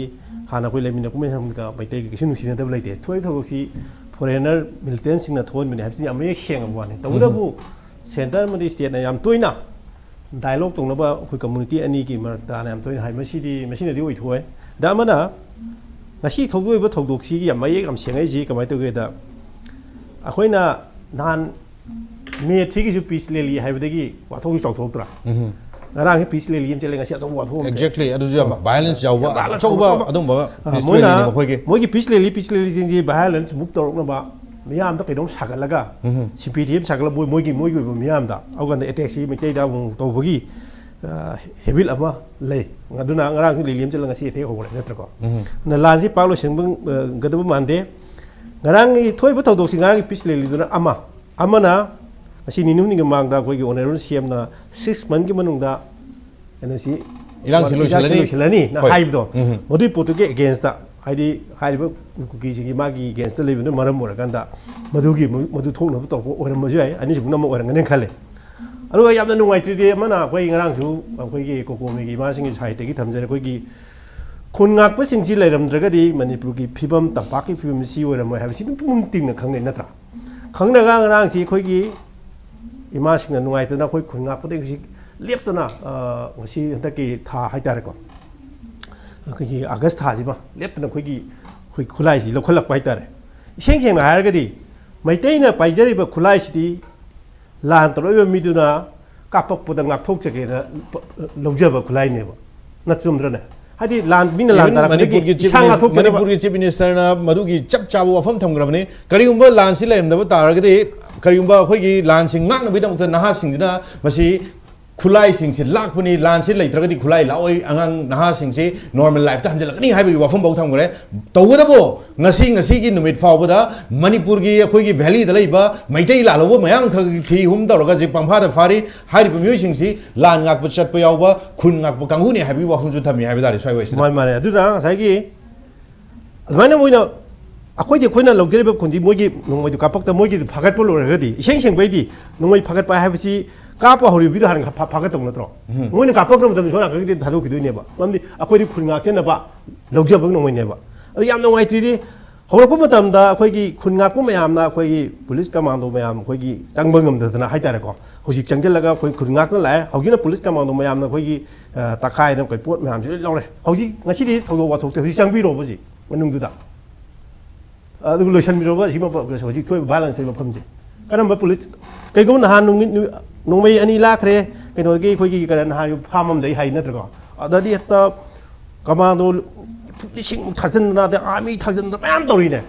ꯍꯥꯟꯅ ꯑꯩꯈꯣꯏ ꯂꯩꯃꯤꯟꯅ ꯀꯨꯝꯍꯩꯁꯪꯒ ꯃꯩꯇꯩꯒ ꯀꯩꯁꯨ ꯅꯨꯡꯁꯤꯅꯗꯕ ꯂꯩꯇꯦ꯫ ꯊꯣꯛꯏ ꯊꯧꯗꯣꯛꯁꯤ ꯐꯣꯔꯦꯟꯅꯔ ꯃꯤꯂꯤꯇꯦꯟꯁꯤꯡꯅ ꯊꯣꯛꯍꯟꯕꯅꯤ ꯍꯥꯏꯕꯁꯤꯗꯤ ꯌꯥꯝ ꯃꯌꯦꯛ ꯁꯦꯡꯉꯕ ꯋꯥꯅꯤ꯫ ꯇꯧꯕꯇꯕꯨ ꯁꯦꯟꯇꯔ ꯑꯃꯗꯤ ꯁ꯭ꯇꯦꯠꯅ ꯌꯥꯝ ꯇꯣꯏꯅ ꯗꯥꯏꯂꯣꯛ ꯇꯧꯅꯕ ꯑꯩꯈꯣꯏ ꯀꯝꯃꯨꯅꯤꯇꯤ ꯑꯅꯤꯒꯤ ꯃꯔꯛꯇ ꯌꯥꯝ ꯇꯣꯏꯅ ꯍꯥꯏ, ꯃꯁꯤꯗꯤ, ꯃꯁꯤꯅꯗꯤ ꯑꯣꯏꯊꯣꯛꯑꯣꯏ꯫ ꯑꯗ ꯑꯃꯅ ꯉꯁꯤ ꯊꯣꯛꯂꯛꯏꯕ ꯊꯧꯗꯣꯛꯁꯤꯒꯤ ꯌꯥꯝ ꯃꯌꯦꯛ ꯌꯥꯝ ꯁꯦꯡꯉꯛꯏꯁꯤ ꯀꯃꯥꯏꯅ ꯇꯧꯒꯦꯗ, ꯑꯩꯈꯣꯏꯅ ꯅꯍꯥꯟ ꯃꯦ ꯊ꯭ꯔꯤꯒꯤꯁꯨ ꯄꯤꯁ ꯂꯦꯂꯤ ꯍꯥꯏꯕꯗꯒꯤ ꯋꯥꯊꯣꯛꯁꯨ ꯆꯥꯎꯊꯣꯛꯇ꯭ꯔꯥ? ꯎꯝ꯫ ꯉꯔꯥꯡꯁꯦ ꯄꯤꯁ ꯂꯦꯂꯤ ꯑꯃ ꯆꯠꯂꯦ, ꯉꯁꯤ ꯑꯆꯧꯕ ꯋꯥꯊꯣꯛ ꯑꯃ ꯆꯠꯂꯦ꯫ Exactly, ꯑꯗꯨꯁꯨ ꯌꯥꯝ ꯚꯥꯏꯑꯣꯂꯦꯟꯁ ꯌꯥꯎꯕ ꯌꯥꯝ ꯚꯥꯏꯑꯣꯂꯦꯟꯁ ꯑꯆꯧꯕ ꯌꯥꯎꯕ꯫ ꯑꯗꯨꯝꯕ ꯑ, ꯄꯤꯁ ꯃꯣꯏꯅ ꯂꯦꯂꯤꯅꯤ ꯃꯈꯣꯏꯒꯤ꯫ ꯃꯣꯏꯒꯤ ꯄꯤꯁ ꯂꯦꯂꯤ, ꯄꯤꯁ ꯂꯦꯂꯤꯁꯤꯡꯁꯤ ꯚꯥꯏꯑꯣꯂꯦꯟꯁ ꯃꯨꯚ ꯇꯧꯔꯛꯅꯕ ꯃꯤꯌꯥꯝꯗ ꯀꯩꯅꯣꯝ ꯁꯥꯒꯠꯂꯒ, ꯎꯝ꯫ ꯁꯤꯝꯄꯦꯊꯤ ꯑꯃ ꯁꯥꯒꯠꯂꯒ ꯃꯣꯏ, ꯃꯣꯏꯒꯤ, ꯃꯣꯏꯒꯤ ꯑꯣꯏꯕ ꯃꯤꯌꯥꯝꯗ, ꯑꯗꯨꯀꯥꯟꯗ ꯑꯦꯇꯦꯛꯁꯤ ꯃꯩꯇꯩꯗ ꯑꯃꯨꯛ ꯇꯧꯕꯒꯤ, ꯑ, ꯍꯦꯕꯤꯠ ꯑꯃ ꯂꯩ꯫ ꯑꯗꯨꯅ ꯉꯔꯥꯡꯁꯨ ꯂꯦꯂꯤ ꯑꯃ ꯆꯠꯂꯒ ꯉꯁꯤ ꯑꯦꯇꯦꯛ ꯍꯧꯈ꯭ꯔꯦ, ꯅꯠꯇ꯭ꯔꯀꯣ? ꯎꯝ꯫ ꯑꯗꯨꯅ ꯂꯥꯟꯁꯤ ꯄꯥꯛ ꯂꯣꯏꯁꯤꯟꯕ, ꯑ, ꯉꯝꯒꯗꯕ ꯃꯥꯟꯗꯦ꯫ ꯉꯔꯥꯡꯒꯤ ꯊꯣꯛꯏꯕ ꯊꯧꯗꯣꯛꯁꯤ, ꯉꯔꯥꯡꯒꯤ ꯄꯤꯁ ꯂꯦꯂꯤꯗꯨꯅ ꯑꯃ, ꯑꯃꯅ ꯉꯁꯤ ꯅꯤꯅꯤ ꯍꯨꯝꯅꯤꯒꯤ ꯃꯃꯥꯡꯗ ꯑꯩꯈꯣꯏꯒꯤ ꯑꯣꯅꯔꯦꯕꯜ ꯁꯤ ꯑꯦꯝꯅ ꯁꯤꯛꯁ ꯃꯟꯠꯀꯤ ꯃꯅꯨꯡꯗ ꯀꯩꯅꯣꯁꯤ ꯏꯔꯥꯡꯁꯤ ꯏꯔꯥꯡꯁꯤ ꯂꯣꯏꯁꯤꯜꯂꯅꯤ꯫ ꯂꯣꯏꯁꯤꯜꯂꯅꯤꯅ ꯍꯣꯏ꯫ ꯍꯥꯏꯕꯗꯣ, ꯎꯝ꯫ ꯃꯗꯨꯒꯤ ꯄꯣꯠꯇꯨꯒꯤ ꯑꯦꯒꯦꯟꯁꯇ, ꯍꯥꯏꯗꯤ ꯍꯥꯏꯔꯤꯕ ꯀꯨꯀꯤꯁꯤꯡꯒꯤ ꯃꯥꯒꯤ ꯑꯦꯒꯦꯟꯁꯇ ꯂꯩꯕꯅ ꯃꯔꯝ ꯑꯣꯏꯔꯀꯥꯟꯗ ꯃꯗꯨꯒꯤ ꯃꯗꯨ ꯊꯣꯛꯅꯕ ꯇꯧꯔꯛꯄ ꯑꯣꯏꯔꯝꯕꯁꯨ ꯌꯥꯏ, ꯑꯅꯤꯁꯤꯕꯨꯅ ꯑꯃ ꯑꯣꯏꯔꯝꯒꯅꯤ ꯈꯜꯂꯦ꯫ ꯑꯗꯨꯒ ꯌꯥꯝꯅ ꯅꯨꯡꯉꯥꯏꯇ꯭ꯔꯤꯗꯤ ꯑꯃꯅ, ꯑꯩꯈꯣꯏ ꯉꯔꯥꯡꯁꯨ ꯑꯩꯈꯣꯏꯒꯤ ꯀꯣꯀꯣꯃꯤꯒꯤ ꯏꯃꯥꯁꯤꯡꯒꯤ ꯁꯥꯍꯤꯇ꯭ꯌꯒꯤ ꯊꯝꯖꯔꯦ, ꯑꯩꯈꯣꯏꯒꯤ ꯈꯨꯟ ꯉꯥꯛꯄꯁꯤꯡꯁꯤ ꯂꯩꯔꯝꯗ꯭ꯔꯒꯗꯤ ꯃꯅꯤꯄꯨꯔꯒꯤ ꯐꯤꯕꯝ, ꯇꯝꯄꯥꯛꯀꯤ ꯐꯤꯕꯝ ꯁꯤ ꯑꯣꯏꯔꯝꯃꯣꯏ ꯍꯥꯏꯕꯁꯤ ꯃꯤꯄꯨꯝ ꯇꯤꯡꯅ ꯈꯪꯅꯩ, ꯅꯠꯇ꯭ꯔꯥ? ꯈꯪꯅꯒ ꯉꯔꯥꯡꯁꯤ ꯑꯩꯈꯣꯏꯒꯤ ꯏꯃꯥꯁꯤꯡꯅ ꯅꯨꯡꯉꯥꯏꯇꯅ ꯑꯩꯈꯣꯏ ꯈꯨꯟ ꯉꯥꯛꯄꯗꯒꯤ ꯍꯧꯖꯤꯛ ꯂꯦꯞꯇꯅ, ꯑ, ꯉꯁꯤ ꯍꯟꯗꯛꯀꯤ ꯊꯥ ꯍꯥꯏꯇꯥꯔꯦꯀꯣ, ꯑꯩꯈꯣꯏꯒꯤ ꯑꯥꯒꯁ ꯊꯥꯁꯤꯃ ꯂꯦꯞꯇꯅ ꯑꯩꯈꯣꯏꯒꯤ, ꯑꯩꯈꯣꯏ ꯈꯨꯠꯂꯥꯏꯁꯤ ꯂꯧꯈꯠꯂꯛꯄ ꯍꯥꯏꯇꯥꯔꯦ꯫ ꯏꯁꯦꯡ ꯁꯦꯡꯅ ꯍꯥꯏꯔꯒꯗꯤ ꯃꯩꯇꯩꯅ ꯄꯥꯏꯖꯔꯤꯕ ꯈꯨꯠꯂꯥꯏꯁꯤꯗꯤ ꯂꯥꯟ ꯇꯧꯔꯛꯏꯕ ꯃꯤꯗꯨꯅ ꯀꯥꯞꯄꯛꯄꯗ ꯉꯥꯛꯊꯣꯛꯆꯒꯦꯅ ꯂꯧꯖꯕ ꯈꯨꯠꯂꯥꯏꯅꯦꯕ꯫ ꯅꯠꯇ꯭ꯔꯣ, ꯆꯨꯝꯗ꯭ꯔꯅꯦ? ꯍꯥꯏꯗꯤ ꯂꯥꯟ, ꯃꯤꯅ ꯂꯥꯟ ꯏꯚꯟ ꯇꯥꯔꯛꯄꯗꯒꯤ ꯃꯅꯤꯄꯨꯔꯒꯤ ꯆꯤꯐ ꯏꯁꯥ ꯃꯤꯅꯤꯁ-, ꯉꯥꯛꯊꯣꯛꯆꯅꯕ꯫ ꯃꯅꯤꯄꯨꯔꯒꯤ ꯆꯤꯐ ꯃꯤꯅꯤꯁꯇꯔꯅ ꯃꯗꯨꯒꯤ ꯆꯞ ꯆꯥꯕ ꯋꯥꯐꯝ ꯊꯝꯈ꯭ꯔꯕꯅꯤ꯫ ꯀꯔꯤꯒꯨꯝꯕ ꯂꯥꯟꯁꯤ ꯂꯩꯔꯝꯗꯕ ꯇꯥꯔꯒꯗꯤ, ꯀꯔꯤꯒꯨꯝꯕ ꯑꯩꯈꯣꯏꯒꯤ ꯂꯥꯟꯁꯤ ꯉꯥꯛꯅꯕꯒꯤꯗꯃꯛꯇ ꯅꯍꯥꯁꯤꯡꯁꯤꯅ ꯃꯁꯤ ꯈꯨꯠꯂꯥꯏꯁꯤꯡꯁꯤ ꯂꯥꯛꯄꯅꯤ, ꯂꯥꯟꯁꯤ ꯂꯩꯇ꯭ꯔꯒꯗꯤ ꯈꯨꯠꯂꯥꯏ ꯂꯥꯛꯑꯣꯏ, ꯑꯉꯥꯡ ꯅꯍꯥꯁꯤꯡꯁꯤ ꯅꯣꯔꯃꯦꯜ ꯂꯥꯏꯐꯇ ꯍꯟꯖꯤꯜꯂꯛꯀꯅꯤ ꯍꯥꯏꯕꯒꯤ ꯋꯥꯐꯝꯐꯥꯎ ꯊꯝꯈ꯭ꯔꯦ꯫ ꯇꯧꯕꯇꯕꯨ ꯉꯁꯤ, ꯉꯁꯤꯒꯤ ꯅꯨꯃꯤꯠ ꯐꯥꯎꯕꯗ ꯃꯅꯤꯄꯨꯔꯒꯤ ꯑꯩꯈꯣꯏꯒꯤ ꯚꯦꯂꯤꯗ ꯂꯩꯕ ꯃꯩꯇꯩ ꯂꯥꯜꯍꯧꯕ ꯃꯌꯥꯝꯈꯛ ꯊꯤ ꯍꯨꯝ ꯇꯧꯔꯒ ꯍꯧꯖꯤꯛ ꯄꯪꯐꯥꯗ ꯐꯥꯔꯤ꯫ ꯍꯥꯏꯔꯤꯕ ꯃꯤꯑꯣꯏꯁꯤꯡꯁꯤ ꯂꯥꯟ ꯉꯥꯛꯄ ꯆꯠꯄ ꯌꯥꯎꯕ, ꯈꯨꯟ ꯉꯥꯛꯄ ꯀꯥꯡꯕꯨꯅꯤ ꯍꯥꯏꯕꯒꯤ ꯋꯥꯐꯝꯁꯨ ꯊꯝꯃꯤ ꯍꯥꯏꯕ ꯇꯥꯔꯦ ꯁ꯭ꯋꯥꯏ ꯋꯥꯏꯁꯤꯗ꯫ ꯃꯥꯅꯤ, ꯃꯥꯅꯤ꯫ ꯑꯗꯨꯅ ꯉꯁꯥꯏꯒꯤ ꯑꯗꯨꯃꯥꯏꯅ ꯃꯣꯏꯅ, ꯑꯩꯈꯣꯏꯗꯤ, ꯑꯩꯈꯣꯏꯅ ꯂꯧꯖꯔꯤꯕ ꯈꯨꯟꯗꯤ ꯃꯣꯏꯒꯤ ꯅꯣꯡꯃꯩꯗꯨ ꯀꯥꯞꯄꯛꯇ ꯃꯣꯏꯒꯤꯗꯨ ꯐꯥꯒꯠꯄ ꯂꯣꯏꯔꯒꯗꯤ, ꯏꯁꯦꯡ ꯁꯦꯡꯕꯩꯗꯤ ꯅꯣꯡꯃꯩ ꯐꯥꯒꯠꯄ ꯍꯥꯏꯕꯁꯤ ꯀꯥꯞꯄ ꯍꯧꯔꯤꯕꯗꯨꯗ ꯍꯥꯟꯅ ꯐꯥ-, ꯐꯥꯒꯠꯇꯧ ꯅꯠꯇ꯭ꯔꯣ? ꯎꯝ꯫ ꯃꯣꯏꯅ ꯀꯥꯞꯄꯛꯇ꯭ꯔ ꯃꯇꯝꯗ ꯁꯣꯝ ꯅꯥꯀꯟꯒꯤꯗꯤ ꯊꯥꯗꯣꯛꯈꯤꯗꯣꯏꯅꯦꯕ꯫ ꯃꯔꯝꯗꯤ ꯑꯩꯈꯣꯏꯗꯤ ꯈꯨꯟ ꯉꯥꯛꯆꯅꯕ ꯂꯧꯖꯕ ꯅꯣꯡꯃꯩꯅꯦꯕ꯫ ꯑꯗꯨ ꯌꯥꯝ ꯅꯨꯡꯉꯥꯏꯇ꯭ꯔꯤꯗꯤ, ꯍꯧꯔꯛꯄ ꯃꯇꯝꯗ ꯑꯩꯈꯣꯏꯒꯤ ꯈꯨꯟ ꯉꯥꯛꯄ ꯃꯌꯥꯝꯅ, ꯑꯩꯈꯣꯏꯒꯤ ꯄꯨꯂꯤꯁ ꯀꯃꯥꯟꯗꯣ ꯃꯌꯥꯝ ꯑꯩꯈꯣꯏꯒꯤ ꯆꯪꯕ ꯉꯝꯗꯗꯅ ꯍꯥꯏꯇꯥꯔꯦꯀꯣ, ꯍꯧꯖꯤꯛ ꯆꯪꯁꯤꯜꯂꯒ ꯑꯩꯈꯣꯏ ꯈꯨꯟ ꯉꯥꯛꯇꯨꯅ ꯂꯥꯛꯑꯦ꯫ ꯍꯧꯖꯤꯛꯅ ꯄꯨꯂꯤꯁ ꯀꯃꯥꯟꯗꯣ ꯃꯌꯥꯝꯅ ꯑꯩꯈꯣꯏꯒꯤ, ꯑ, ꯇꯛꯈꯥꯏꯗꯅ ꯑꯩꯈꯣꯏ ꯄꯣꯠ ꯃꯌꯥꯝꯁꯤ ꯂꯣꯏ ꯂꯧꯔꯦ꯫ ꯍꯧꯖꯤꯛ ꯉꯁꯤꯗꯤ ꯊꯧꯗꯣꯛ ꯋꯥꯊꯣꯛꯇꯤ ꯍꯧꯖꯤꯛ ꯆꯪꯕꯤꯔꯣꯕ ꯍꯧꯖꯤꯛ ꯃꯅꯨꯡꯗꯨꯗ꯫ ꯑꯗꯨꯒ ꯂꯣꯏꯁꯤꯟꯕꯤꯔꯣꯕ ꯁꯤ ꯃꯐꯝ, ꯍꯧꯖꯤꯛ ꯊꯣꯛꯏꯕ ꯚꯥꯏꯂꯦꯟꯁ ꯊꯣꯛꯏꯕ ꯃꯐꯝꯁꯦ꯫ ꯀꯔꯝꯕ ꯄꯨꯂꯤꯁ? ꯀꯩꯒꯨꯝꯕ ꯅꯍꯥꯟ ꯅꯨꯃꯤꯠ, ꯅꯨꯃꯤꯠ, ꯅꯣꯡꯃꯩ ꯑꯅꯤ ꯂꯥꯛꯈ꯭ꯔꯦ, ꯀꯩꯅꯣꯒꯤ ꯑꯩꯈꯣꯏꯒꯤ ꯀꯩꯅꯣ ꯅꯍꯥꯟ ꯐꯥꯝ ꯑꯝꯗꯩ ꯍꯥꯏ ꯅꯠꯇ꯭ꯔꯣ? ꯑꯗꯗꯤ ꯍꯦꯛꯇ ꯀꯃꯥꯟꯗꯣ ꯂꯤꯁꯤꯡꯃꯨꯛ ꯊꯥꯖꯤꯟꯗꯅ, ꯑꯗꯩ ꯑꯥꯔꯃꯤ ꯊꯥꯖꯤꯟꯗꯅ ꯃꯌꯥꯝ ꯇꯧꯔꯤꯅꯦ꯫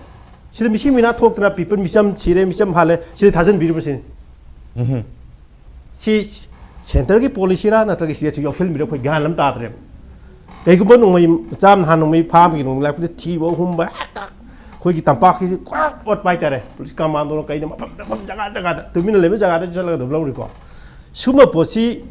ꯁꯤꯗ ꯃꯤꯁꯤ ꯃꯤꯅꯥ ꯊꯣꯛꯇꯅ ꯄꯤꯄꯜ ꯃꯤꯆꯝ ꯁꯤꯔꯦ, ꯃꯤꯆꯝ ꯍꯥꯜꯂꯦ, ꯁꯤꯗ ꯊꯥꯖꯤꯟꯕꯤꯔꯤꯕꯁꯤꯅꯤ꯫ ꯎꯝ꯫ ꯁꯤ ꯁꯦꯟꯇꯔꯒꯤ ꯄꯣꯂꯤꯁꯤꯔꯥ ꯅꯠꯇ꯭ꯔꯒ ꯁ꯭ꯇꯦꯠꯁꯨ ꯌꯥꯎꯁꯤꯟꯕꯤꯔꯥ ꯑꯩꯈꯣꯏ ꯒ꯭ꯌꯥꯟ ꯑꯃ ꯇꯥꯗ꯭ꯔꯦꯕ꯫ ꯀꯩꯒꯨꯝꯕ ꯅꯣꯡꯃꯩ ꯃꯆꯥ ꯑꯃ ꯅꯍꯥꯟ ꯅꯣꯡꯃꯩ ꯐꯥꯕꯒꯤ ꯅꯣꯡꯃꯩ ꯂꯥꯛꯄꯗ ꯊꯤꯕ ꯍꯨꯝꯕ ꯍꯦꯛꯇ ꯑꯩꯈꯣꯏꯒꯤ ꯇꯝꯄꯥꯛꯁꯤꯗꯤ ꯀ꯭ꯋꯥꯛ ꯑꯣꯠꯄ ꯍꯥꯏꯇꯥꯔꯦ꯫ ꯄꯨꯂꯤꯁ ꯀꯃꯥꯟꯗꯣꯅ ꯀꯩꯅ ꯃꯐꯝ ꯃꯐꯝ ꯖꯒꯥ ꯖꯒꯥꯗ ꯇꯨꯃꯤꯟꯅ ꯂꯩꯕ ꯖꯒꯥꯗꯁꯨ ꯆꯠꯂꯒ ꯑꯗꯨꯝ ꯂꯧꯔꯤꯀꯣ꯫ ꯁꯨꯝꯕ ꯄꯣꯠꯁꯤ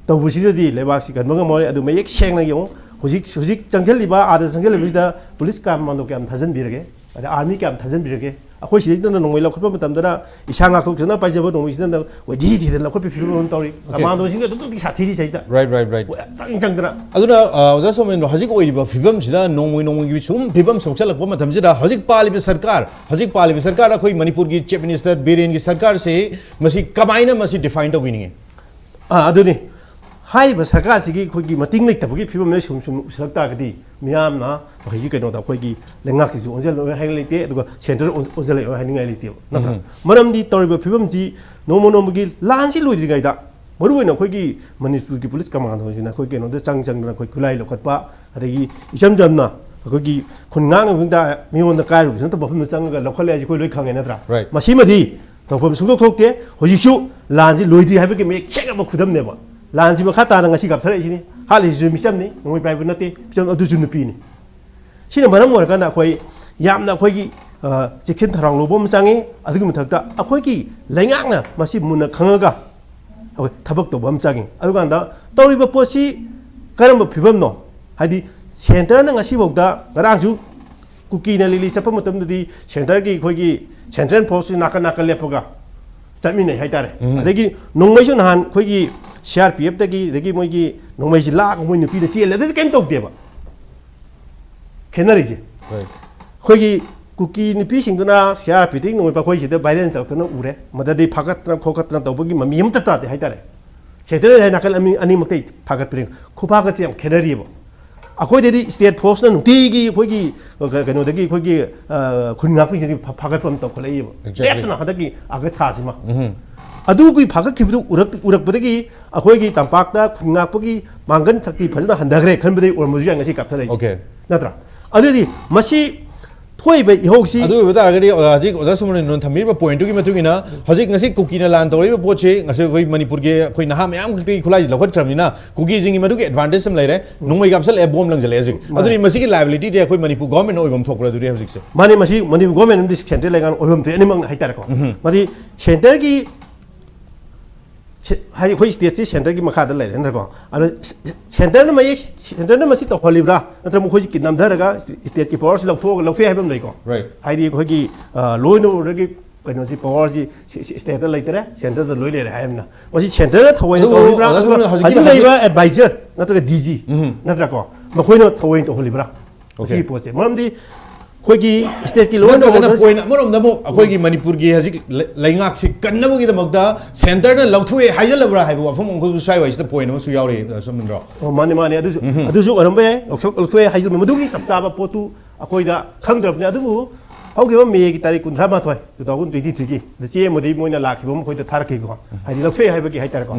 ꯇꯧꯕꯁꯤꯗꯗꯤ ꯂꯩꯕꯥꯛꯁꯤ ꯀꯟꯕ ꯉꯝꯃꯔꯣꯏ꯫ ꯑꯗꯨ ꯃꯌꯦꯛ ꯁꯦꯡꯅ ꯌꯦꯡꯉꯨ, ꯍꯧꯖꯤꯛ, ꯍꯧꯖꯤꯛ ꯆꯪꯁꯤꯜꯂꯤꯕ, ꯑꯥꯗ ꯆꯪꯁꯤꯜꯂꯤꯕꯁꯤꯗ ꯄꯨꯂꯤꯁ ꯀꯃꯥꯟꯗꯣ ꯀꯌꯥꯝ ꯊꯥꯖꯤꯟꯕꯤꯔꯒꯦ? ꯑꯗ ꯑꯥꯔꯃꯤ ꯀꯌꯥꯝ ꯊꯥꯖꯤꯟꯕꯤꯔꯒꯦ? ꯑꯩꯈꯣꯏ ꯁꯤꯗꯩꯗꯅ ꯅꯣꯡꯃꯩ ꯂꯧꯈꯠꯄ ꯃꯇꯝꯗꯅ ꯏꯁꯥ ꯉꯥꯛꯊꯣꯛꯆꯅ ꯄꯥꯏꯖꯕ ꯅꯣꯡꯃꯩꯁꯤꯗꯅ ꯀꯣꯏꯊꯤ ꯊꯤꯗꯅ ꯂꯧꯈꯠꯄ ꯐꯤꯕꯝ ꯑꯃ ꯇꯧꯔꯤ꯫ Okay. ꯀꯃꯥꯟꯗꯣꯁꯤꯡꯒ ꯑꯗꯨꯛ ꯑꯗꯨꯛ ꯁꯥꯊꯤꯔꯤ ꯁꯤꯗꯩꯗ꯫ Right, right, right. ꯆꯪ ꯆꯪꯗꯅ꯫ ꯑꯗꯨꯅ ꯑ, ꯑꯣꯖꯥ ꯁꯣꯃꯦꯟꯗ꯭ꯔꯣ, ꯍꯧꯖꯤꯛ ꯑꯣꯏꯔꯤꯕ ꯐꯤꯕꯝꯁꯤꯗ, ꯅꯣꯡꯃꯩ ꯅꯣꯡꯃꯒꯤ ꯁꯨꯝ ꯐꯤꯕꯝ ꯁꯣꯛꯆꯜꯂꯛꯄ ꯃꯇꯝꯁꯤꯗ, ꯍꯧꯖꯤꯛ ꯄꯥꯜꯂꯤꯕ ꯁꯔꯀꯥꯔ, ꯍꯧꯖꯤꯛ ꯄꯥꯜꯂꯤꯕ ꯁꯔꯀꯥꯔ, ꯑꯩꯈꯣꯏ ꯃꯅꯤꯄꯨꯔꯒꯤ ꯆꯤꯐ ꯃꯤꯅꯤꯁꯇꯔ ꯕꯤꯔꯦꯟꯒꯤ ꯁꯔꯀꯥꯔꯁꯤ ꯃꯁꯤ ꯀꯃꯥꯏꯅ ꯃꯁꯤ ꯗꯤꯐꯥꯏꯟ ꯇꯧꯕꯤꯅꯤꯡꯉꯤ? ꯑꯥ, ꯑꯗꯨꯅꯤ꯫ ꯍꯥꯏꯔꯤꯕ ꯁꯔꯀꯥꯔꯁꯤꯒꯤ ꯑꯩꯈꯣꯏꯒꯤ ꯃꯇꯤꯡ ꯂꯩꯇꯕꯒꯤ ꯐꯤꯕꯝ ꯑꯃ ꯁꯨꯝ ꯁꯨꯝ ꯎꯁꯤꯜꯂꯛ ꯇꯥꯔꯒꯗꯤ, ꯃꯤꯌꯥꯝꯅ ꯃꯈꯩꯁꯤ ꯀꯩꯅꯣꯗ ꯑꯩꯈꯣꯏꯒꯤ ꯂꯩꯉꯥꯛꯁꯤꯁꯨ ꯑꯣꯟꯁꯤꯜꯂꯣꯏ ꯍꯥꯏꯅꯤꯡꯉꯥꯏ ꯂꯩꯇꯦ, ꯑꯗꯨꯒ ꯁꯦꯟꯇꯔ ꯑꯣꯟ-, ꯑꯣꯟꯁꯤꯜꯂꯛꯑꯣꯏ ꯍꯥꯏꯅꯤꯡꯉꯥꯏ ꯂꯩꯇꯦꯕ, ꯅꯠꯇ꯭ꯔꯥ? ꯎꯝ. ꯃꯔꯝꯗꯤ ꯇꯧꯔꯤꯕ ꯐꯤꯕꯝꯁꯤ ꯅꯣꯡꯃ ꯅꯣꯡꯃꯒꯤ ꯂꯥꯟꯁꯤ ꯂꯣꯏꯗ꯭ꯔꯤꯉꯩꯗ, ꯃꯔꯨꯑꯣꯏꯅ ꯑꯩꯈꯣꯏꯒꯤ ꯃꯅꯤꯄꯨꯔꯒꯤ ꯄꯨꯂꯤꯁ ꯀꯃꯥꯟꯗꯣꯁꯤꯅ ꯑꯩꯈꯣꯏ ꯀꯩꯅꯣꯗ ꯆꯪ ꯆꯪꯗꯅ ꯑꯩꯈꯣꯏ ꯈꯨꯠꯂꯥꯏ ꯂꯧꯈꯠꯄ, ꯑꯗꯒꯤ ꯏꯆꯝ ꯆꯝꯅ ꯑꯩꯈꯣꯏꯒꯤ ꯈꯨꯟ ꯉꯥꯛꯅꯕꯗ ꯃꯤꯉꯣꯟꯗ ꯀꯥꯏꯔꯨꯕꯁꯨ ꯅꯠꯇꯕ ꯃꯐꯝꯗ ꯆꯪꯉꯒ ꯂꯧꯈꯠꯂꯦ ꯍꯥꯏꯁꯦ ꯑꯩꯈꯣꯏ ꯂꯣꯏ ꯈꯪꯉꯦ, ꯅꯠꯇ꯭ꯔꯥ? Right. ꯃꯁꯤꯃꯗꯤ ꯇꯧꯐꯝ ꯁꯨꯡꯊꯣꯛ ꯊꯣꯛꯇꯦ꯫ ꯍꯧꯖꯤꯛꯁꯨ ꯂꯥꯟꯁꯤ ꯂꯣꯏꯗ꯭ꯔꯤ ꯍꯥꯏꯕꯒꯤ ꯃꯌꯦꯛ ꯁꯦꯡꯅꯕ ꯈꯨꯗꯝꯅꯦꯕ꯫ ꯂꯥꯟꯁꯤ ꯃꯈꯥ ꯇꯥꯅ ꯉꯁꯤ ꯀꯥꯞꯊꯔꯛꯏꯁꯤꯅꯤ꯫ ꯍꯥꯠꯂꯤꯁꯤꯁꯨ ꯃꯤꯆꯝꯅꯤ, ꯅꯣꯡꯃꯩ ꯄꯥꯏꯕ ꯅꯠꯇꯦ, ꯃꯤꯆꯝ ꯑꯗꯨꯁꯨ ꯅꯨꯄꯤꯅꯤ꯫ ꯁꯤꯅ ꯃꯔꯝ ꯑꯣꯏꯔꯀꯥꯟꯗ ꯑꯩꯈꯣꯏ ꯌꯥꯝꯅ ꯑꯩꯈꯣꯏꯒꯤ, ꯑ, ꯆꯦꯛꯁꯤꯟ ꯊꯧꯔꯥꯡ ꯂꯧꯕ ꯑꯃ ꯆꯪꯉꯤ꯫ ꯑꯗꯨꯒꯤ ꯃꯊꯛꯇ ꯑꯩꯈꯣꯏꯒꯤ ꯂꯩꯉꯥꯛꯅ ꯃꯁꯤ ꯃꯨꯟꯅ ꯈꯪꯉꯒ ꯑꯩꯈꯣꯏ ꯊꯕꯛ ꯇꯧꯕ ꯑꯃ ꯆꯪꯉꯤ꯫ ꯑꯗꯨꯀꯥꯟꯗ ꯇꯧꯔꯤꯕ ꯄꯣꯠꯁꯤ ꯀꯔꯝꯕ ꯐꯤꯕꯝꯅꯣ? ꯍꯥꯏꯗꯤ ꯁꯦꯟꯇꯔꯅ ꯉꯁꯤꯐꯥꯎꯗ, ꯉꯔꯥꯡꯁꯨ ꯀꯨꯀꯤꯅ ꯂꯤꯂꯤ ꯆꯠꯄ ꯃꯇꯝꯗꯗꯤ ꯁꯦꯟꯇꯔꯒꯤ ꯑꯩꯈꯣꯏꯒꯤ ꯁꯦꯟꯇ꯭ꯔꯦꯜ ꯐꯣꯔꯁꯁꯤ ꯅꯥꯀꯟ ꯅꯥꯀꯟ ꯂꯦꯞꯄꯒ ꯆꯠꯃꯤꯟꯅꯩ ꯍꯥꯏꯇꯥꯔꯦ꯫ ꯎꯝ. ꯑꯗꯒꯤ ꯅꯣꯡꯃꯩꯁꯨ ꯅꯍꯥꯟ ꯑꯩꯈꯣꯏꯒꯤ ꯁꯤ ꯑꯥꯔ ꯄꯤ ꯑꯦꯐꯇꯒꯤ, ꯑꯗꯒꯤ ꯃꯣꯏꯒꯤ ꯅꯣꯡꯃꯩꯁꯤ ꯂꯥꯛꯑꯒ ꯃꯣꯏ ꯅꯨꯄꯤꯅ ꯆꯦꯜꯂꯦ, ꯑꯗꯨꯗꯤ ꯀꯩꯝ ꯇꯧꯗꯦꯕ꯫ ꯈꯦꯠꯅꯔꯤꯁꯦ꯫ Right. ꯑꯩꯈꯣꯏꯒꯤ ꯀꯨꯀꯤ ꯅꯨꯄꯤꯁꯤꯡꯗꯨꯅ ꯁꯤ ꯑꯥꯔ ꯄꯤ ꯑꯦꯐꯇꯒꯤ ꯅꯣꯡꯃꯩ ꯄꯥꯛꯈꯣꯏꯁꯤꯗ ꯚꯥꯏꯔꯦꯟ ꯆꯠꯂꯛꯇꯅ ꯎꯔꯦ꯫ ꯃꯗꯗꯤ ꯐꯥꯒꯠꯇꯅ ꯈꯣꯀꯠꯇꯅ ꯇꯧꯕꯒꯤ ꯃꯃꯤ ꯑꯃꯠꯇ ꯇꯥꯗꯦ ꯍꯥꯏꯇꯥꯔꯦ꯫ ꯁꯦꯟꯇꯔꯦꯜ ꯍꯥꯏ ꯅꯥꯀꯜ ꯑꯅꯤ-, ꯑꯅꯤꯃꯛꯇꯩ ꯐꯥꯒꯠꯄꯅꯦ꯫ ꯈꯨꯐꯥꯒꯠꯁꯦ ꯌꯥꯝ ꯈꯦꯠꯅꯔꯤꯑꯕ꯫ ꯑꯩꯈꯣꯏꯗꯗꯤ ꯁ꯭ꯇꯦꯠ ꯐꯣꯔꯁꯅ ꯅꯨꯡꯇꯤꯒꯤ ꯑꯩꯈꯣꯏꯒꯤ, ꯑ, ꯀ-, ꯀꯩꯅꯣꯗꯒꯤ ꯑꯩꯈꯣꯏꯒꯤ, ꯑ, ꯈꯨꯟ ꯉꯥꯛꯄꯁꯤꯡꯁꯤꯗꯤ ꯐ-, ꯐꯥꯒꯠꯄ ꯑꯃ ꯇꯧꯈꯠꯂꯛꯏꯕ꯫ Exactly. ꯂꯦꯞꯇꯅ ꯍꯟꯗꯛꯀꯤ ꯑꯥꯒꯁ ꯊꯥꯁꯤꯃ꯫ ꯎꯝ. ꯑꯗꯨꯒꯤ ꯐꯥꯒꯠꯈꯤꯕꯗꯨ ꯎꯔꯛ-, ꯎꯔꯛꯄꯗꯒꯤ ꯑꯩꯈꯣꯏꯒꯤ ꯇꯝꯄꯥꯛꯇ ꯈꯨꯟ ꯉꯥꯛꯄꯒꯤ ꯄꯥꯡꯒꯜ ꯁꯛꯇꯤ ꯐꯖꯅ ꯍꯟꯊꯈ꯭ꯔꯦ ꯈꯟꯕꯗꯒꯤ ꯑꯣꯏꯔꯝꯕꯁꯨ ꯌꯥꯏ ꯉꯁꯤ ꯀꯥꯞꯊꯔꯛꯏꯁꯦ꯫ Okay. ꯅꯠꯇ꯭ꯔꯥ? ꯑꯗꯨꯗꯤ ꯃꯁꯤ ꯊꯣꯛꯏꯕ ꯏꯍꯧꯁꯤ ꯑꯗꯨ ꯑꯣꯏꯕ ꯇꯥꯔꯒꯗꯤ, ꯑ, ꯍꯧꯖꯤꯛ ꯑꯣꯖꯥ ꯁꯣꯃꯣꯔꯦꯟꯗ꯭ꯔꯣꯅ ꯊꯝꯕꯤꯔꯤꯕ ꯄꯣꯏꯟꯠꯇꯨꯒꯤ ꯃꯇꯨꯡ ꯏꯟꯅ, ꯍꯧꯖꯤꯛ ꯉꯁꯤ ꯀꯨꯀꯤꯅ ꯂꯥꯟ ꯇꯧꯔꯛꯏꯕ ꯄꯣꯠꯁꯤ ꯉꯁꯤ ꯑꯩꯈꯣꯏ ꯃꯅꯤꯄꯨꯔꯒꯤ ꯑꯩꯈꯣꯏ ꯅꯍꯥ ꯃꯌꯥꯝ ꯈꯛꯇꯒꯤ ꯈꯨꯠꯂꯥꯏꯁꯤ ꯂꯧꯈꯠꯈ꯭ꯔꯕꯅꯤꯅ, ꯀꯨꯀꯤꯁꯤꯡꯒꯤ ꯃꯗꯨꯒꯤ ꯑꯦꯗꯚꯥꯟꯇꯦꯖ ꯑꯃ ꯂꯩꯔꯦ, ꯅꯣꯡꯃꯩ ꯀꯥꯞꯁꯤꯜꯂꯛꯑꯦ, ꯕꯣꯝ ꯂꯪꯁꯤꯜꯂꯛꯑꯦ ꯍꯧꯖꯤꯛ꯫ ꯃꯥꯅꯦ. ꯑꯗꯨꯗꯤ ꯃꯁꯤꯒꯤ ꯂꯥꯏꯕꯤꯂꯤꯇꯤꯗꯤ ꯑꯩꯈꯣꯏ ꯃꯅꯤꯄꯨꯔ ꯒꯣꯔꯃꯦꯟꯅ ꯑꯣꯏꯐꯝ ꯊꯣꯛꯄ꯭ꯔꯥ ꯑꯗꯨꯗꯤ ꯍꯧꯖꯤꯛꯁꯦ? ꯃꯥꯅꯦ, ꯃꯁꯤ ꯃꯅꯤꯄꯨꯔ ꯒꯣꯔꯃꯦꯟ ꯑꯃꯗꯤ ꯁꯦꯟꯇ꯭ꯔꯦꯜ ꯂꯩꯉꯥꯛꯅ ꯑꯣꯏꯐꯝ ꯊꯣꯛꯑꯦ, ꯑꯅꯤꯃꯛꯅ ꯍꯥꯏꯇꯥꯔꯦꯀꯣ꯫ ꯎꯝ. ꯃꯥꯗꯤ ꯁꯦꯟꯇꯔꯒꯤ ꯁꯦ- ꯍꯥꯏꯗꯤ ꯑꯩꯈꯣꯏ ꯁ꯭ꯇꯦꯠꯁꯤ ꯁꯦꯟꯇꯔꯒꯤ ꯃꯈꯥꯗ ꯂꯩꯔꯦ ꯅꯠꯇ꯭ꯔꯀꯣ? ꯑꯗꯣ ꯁꯦ- ꯁꯦꯟꯇꯔꯅ ꯃꯌꯦꯛ ꯁꯦꯟꯇꯔꯅ ꯃꯁꯤ ꯇꯧꯍꯜꯂꯤꯕ꯭ꯔꯥ, ꯅꯠꯇ꯭ꯔꯒ ꯃꯈꯣꯏꯁꯤ ꯀꯤ- ꯅꯝꯊꯔꯒ ꯁ꯭ꯇꯦꯠꯀꯤ ꯄꯋꯥꯔꯁꯤ ꯂꯧꯊꯣꯛꯑꯒ ꯂꯧꯊꯣꯛꯑꯦ ꯍꯥꯏꯕ ꯑꯃ ꯂꯩꯀꯣ? Right. ꯍꯥꯏꯗꯤ ꯑꯩꯈꯣꯏꯒꯤ ꯂꯣ ꯑꯦꯟ ꯑꯣꯔꯗꯔꯒꯤ ꯀꯩꯅꯣꯁꯤ, ꯄꯋꯥꯔꯁꯤ ꯁ꯭ꯇꯦꯠꯇ ꯂꯩꯇ꯭ꯔꯦ, ꯁꯦꯟꯇꯔꯗ ꯂꯣꯏ ꯂꯩꯔꯦ ꯍꯥꯏꯕꯅ, ꯃꯁꯤ ꯁꯦꯟꯇꯔꯅ ꯊꯧꯑꯣꯏꯅ ꯑꯗꯨꯕꯨ ꯇꯧꯔꯤꯕ꯭ꯔꯥ, ꯑꯣꯖꯥ ꯑꯗꯨꯒ ꯁꯣꯝꯅ ꯍꯧꯖꯤꯛꯀꯤ ꯍꯧꯖꯤꯛ ꯍꯧꯖꯤꯛ- ꯂꯩꯔꯤꯕ ꯑꯦꯗꯚꯥꯏꯖꯔ ꯅꯠꯇ꯭ꯔꯒ ꯗꯤ ꯖꯤ ꯎꯝ. ꯅꯠꯇ꯭ꯔꯀꯣ, ꯃꯈꯣꯏꯅ ꯊꯧꯑꯣꯏꯅ ꯇꯧꯍꯜꯂꯤꯕ꯭ꯔꯥ? Okay. ꯃꯁꯤꯒꯤ ꯄꯣꯠꯁꯦ, ꯃꯔꯝꯗꯤ ꯑꯩꯈꯣꯏꯒꯤ ꯁ꯭ꯇꯦꯠꯀꯤ ꯂꯣ ꯑꯦꯟ ꯅꯠꯇ꯭ꯔꯒꯅ ꯑꯣꯔꯗꯔ ꯄꯣꯏꯟ ꯑꯃꯔꯣꯝꯗ ꯑꯃꯨꯛ ꯑꯩꯈꯣꯏꯒꯤ ꯃꯅꯤꯄꯨꯔꯒꯤ ꯍꯧꯖꯤꯛ ꯂꯩ- ꯂꯩꯉꯥꯛꯁꯤ ꯀꯟꯅꯕꯒꯤꯗꯃꯛꯇ ꯁꯦꯟꯇꯔꯅ ꯂꯧꯊꯣꯛꯑꯦ ꯍꯥꯏꯖꯜꯂꯕ꯭ꯔꯥ ꯍꯥꯏꯕ ꯋꯥꯐꯝ ꯑꯃꯈꯛꯁꯨ ꯁ꯭ꯋꯥꯏꯋꯥꯏꯁꯤꯗ ꯄꯣꯏꯟ ꯑꯃꯁꯨ ꯌꯥꯎꯔꯤ, ꯑ, ꯆꯨꯝꯗ꯭ꯔꯣ? ꯑꯣ, ꯃꯥꯅꯦ, ꯃꯥꯅꯦ, ꯑꯗꯨꯁꯨ ꯑꯗꯨꯁꯨ ꯑꯣꯏꯔꯝꯕ ꯌꯥꯏ, ꯂꯧꯊꯣꯛ- ꯂꯧꯊꯣꯛꯑꯦ ꯍꯥꯏꯁꯨ ꯃꯗꯨꯒꯤ ꯆꯞ ꯆꯥꯕ ꯄꯣꯠꯇꯨ ꯑꯩꯈꯣꯏꯗ ꯈꯪꯗ꯭ꯔꯕꯅꯤ꯫ ꯑꯗꯨꯕꯨ ꯍꯧꯈꯤꯕ ꯃꯦꯒꯤ ꯇꯥꯔꯤꯛ ꯀꯨꯟꯊ꯭ꯔꯥ ꯃꯥꯊꯣꯏ, two thousand twenty three ꯒꯤ ꯆꯦ ꯑꯃꯗꯤ ꯃꯣꯏꯅ ꯂꯥꯛꯈꯤꯕ ꯑꯃ ꯑꯩꯈꯣꯏꯗ ꯊꯥꯔꯛꯈꯤꯀꯣ, ꯍꯥꯏꯗꯤ ꯂꯧꯊꯣꯛꯑꯦ ꯍꯥꯏꯕꯒꯤ ꯍꯥꯏꯇꯥꯔꯦꯀꯣ꯫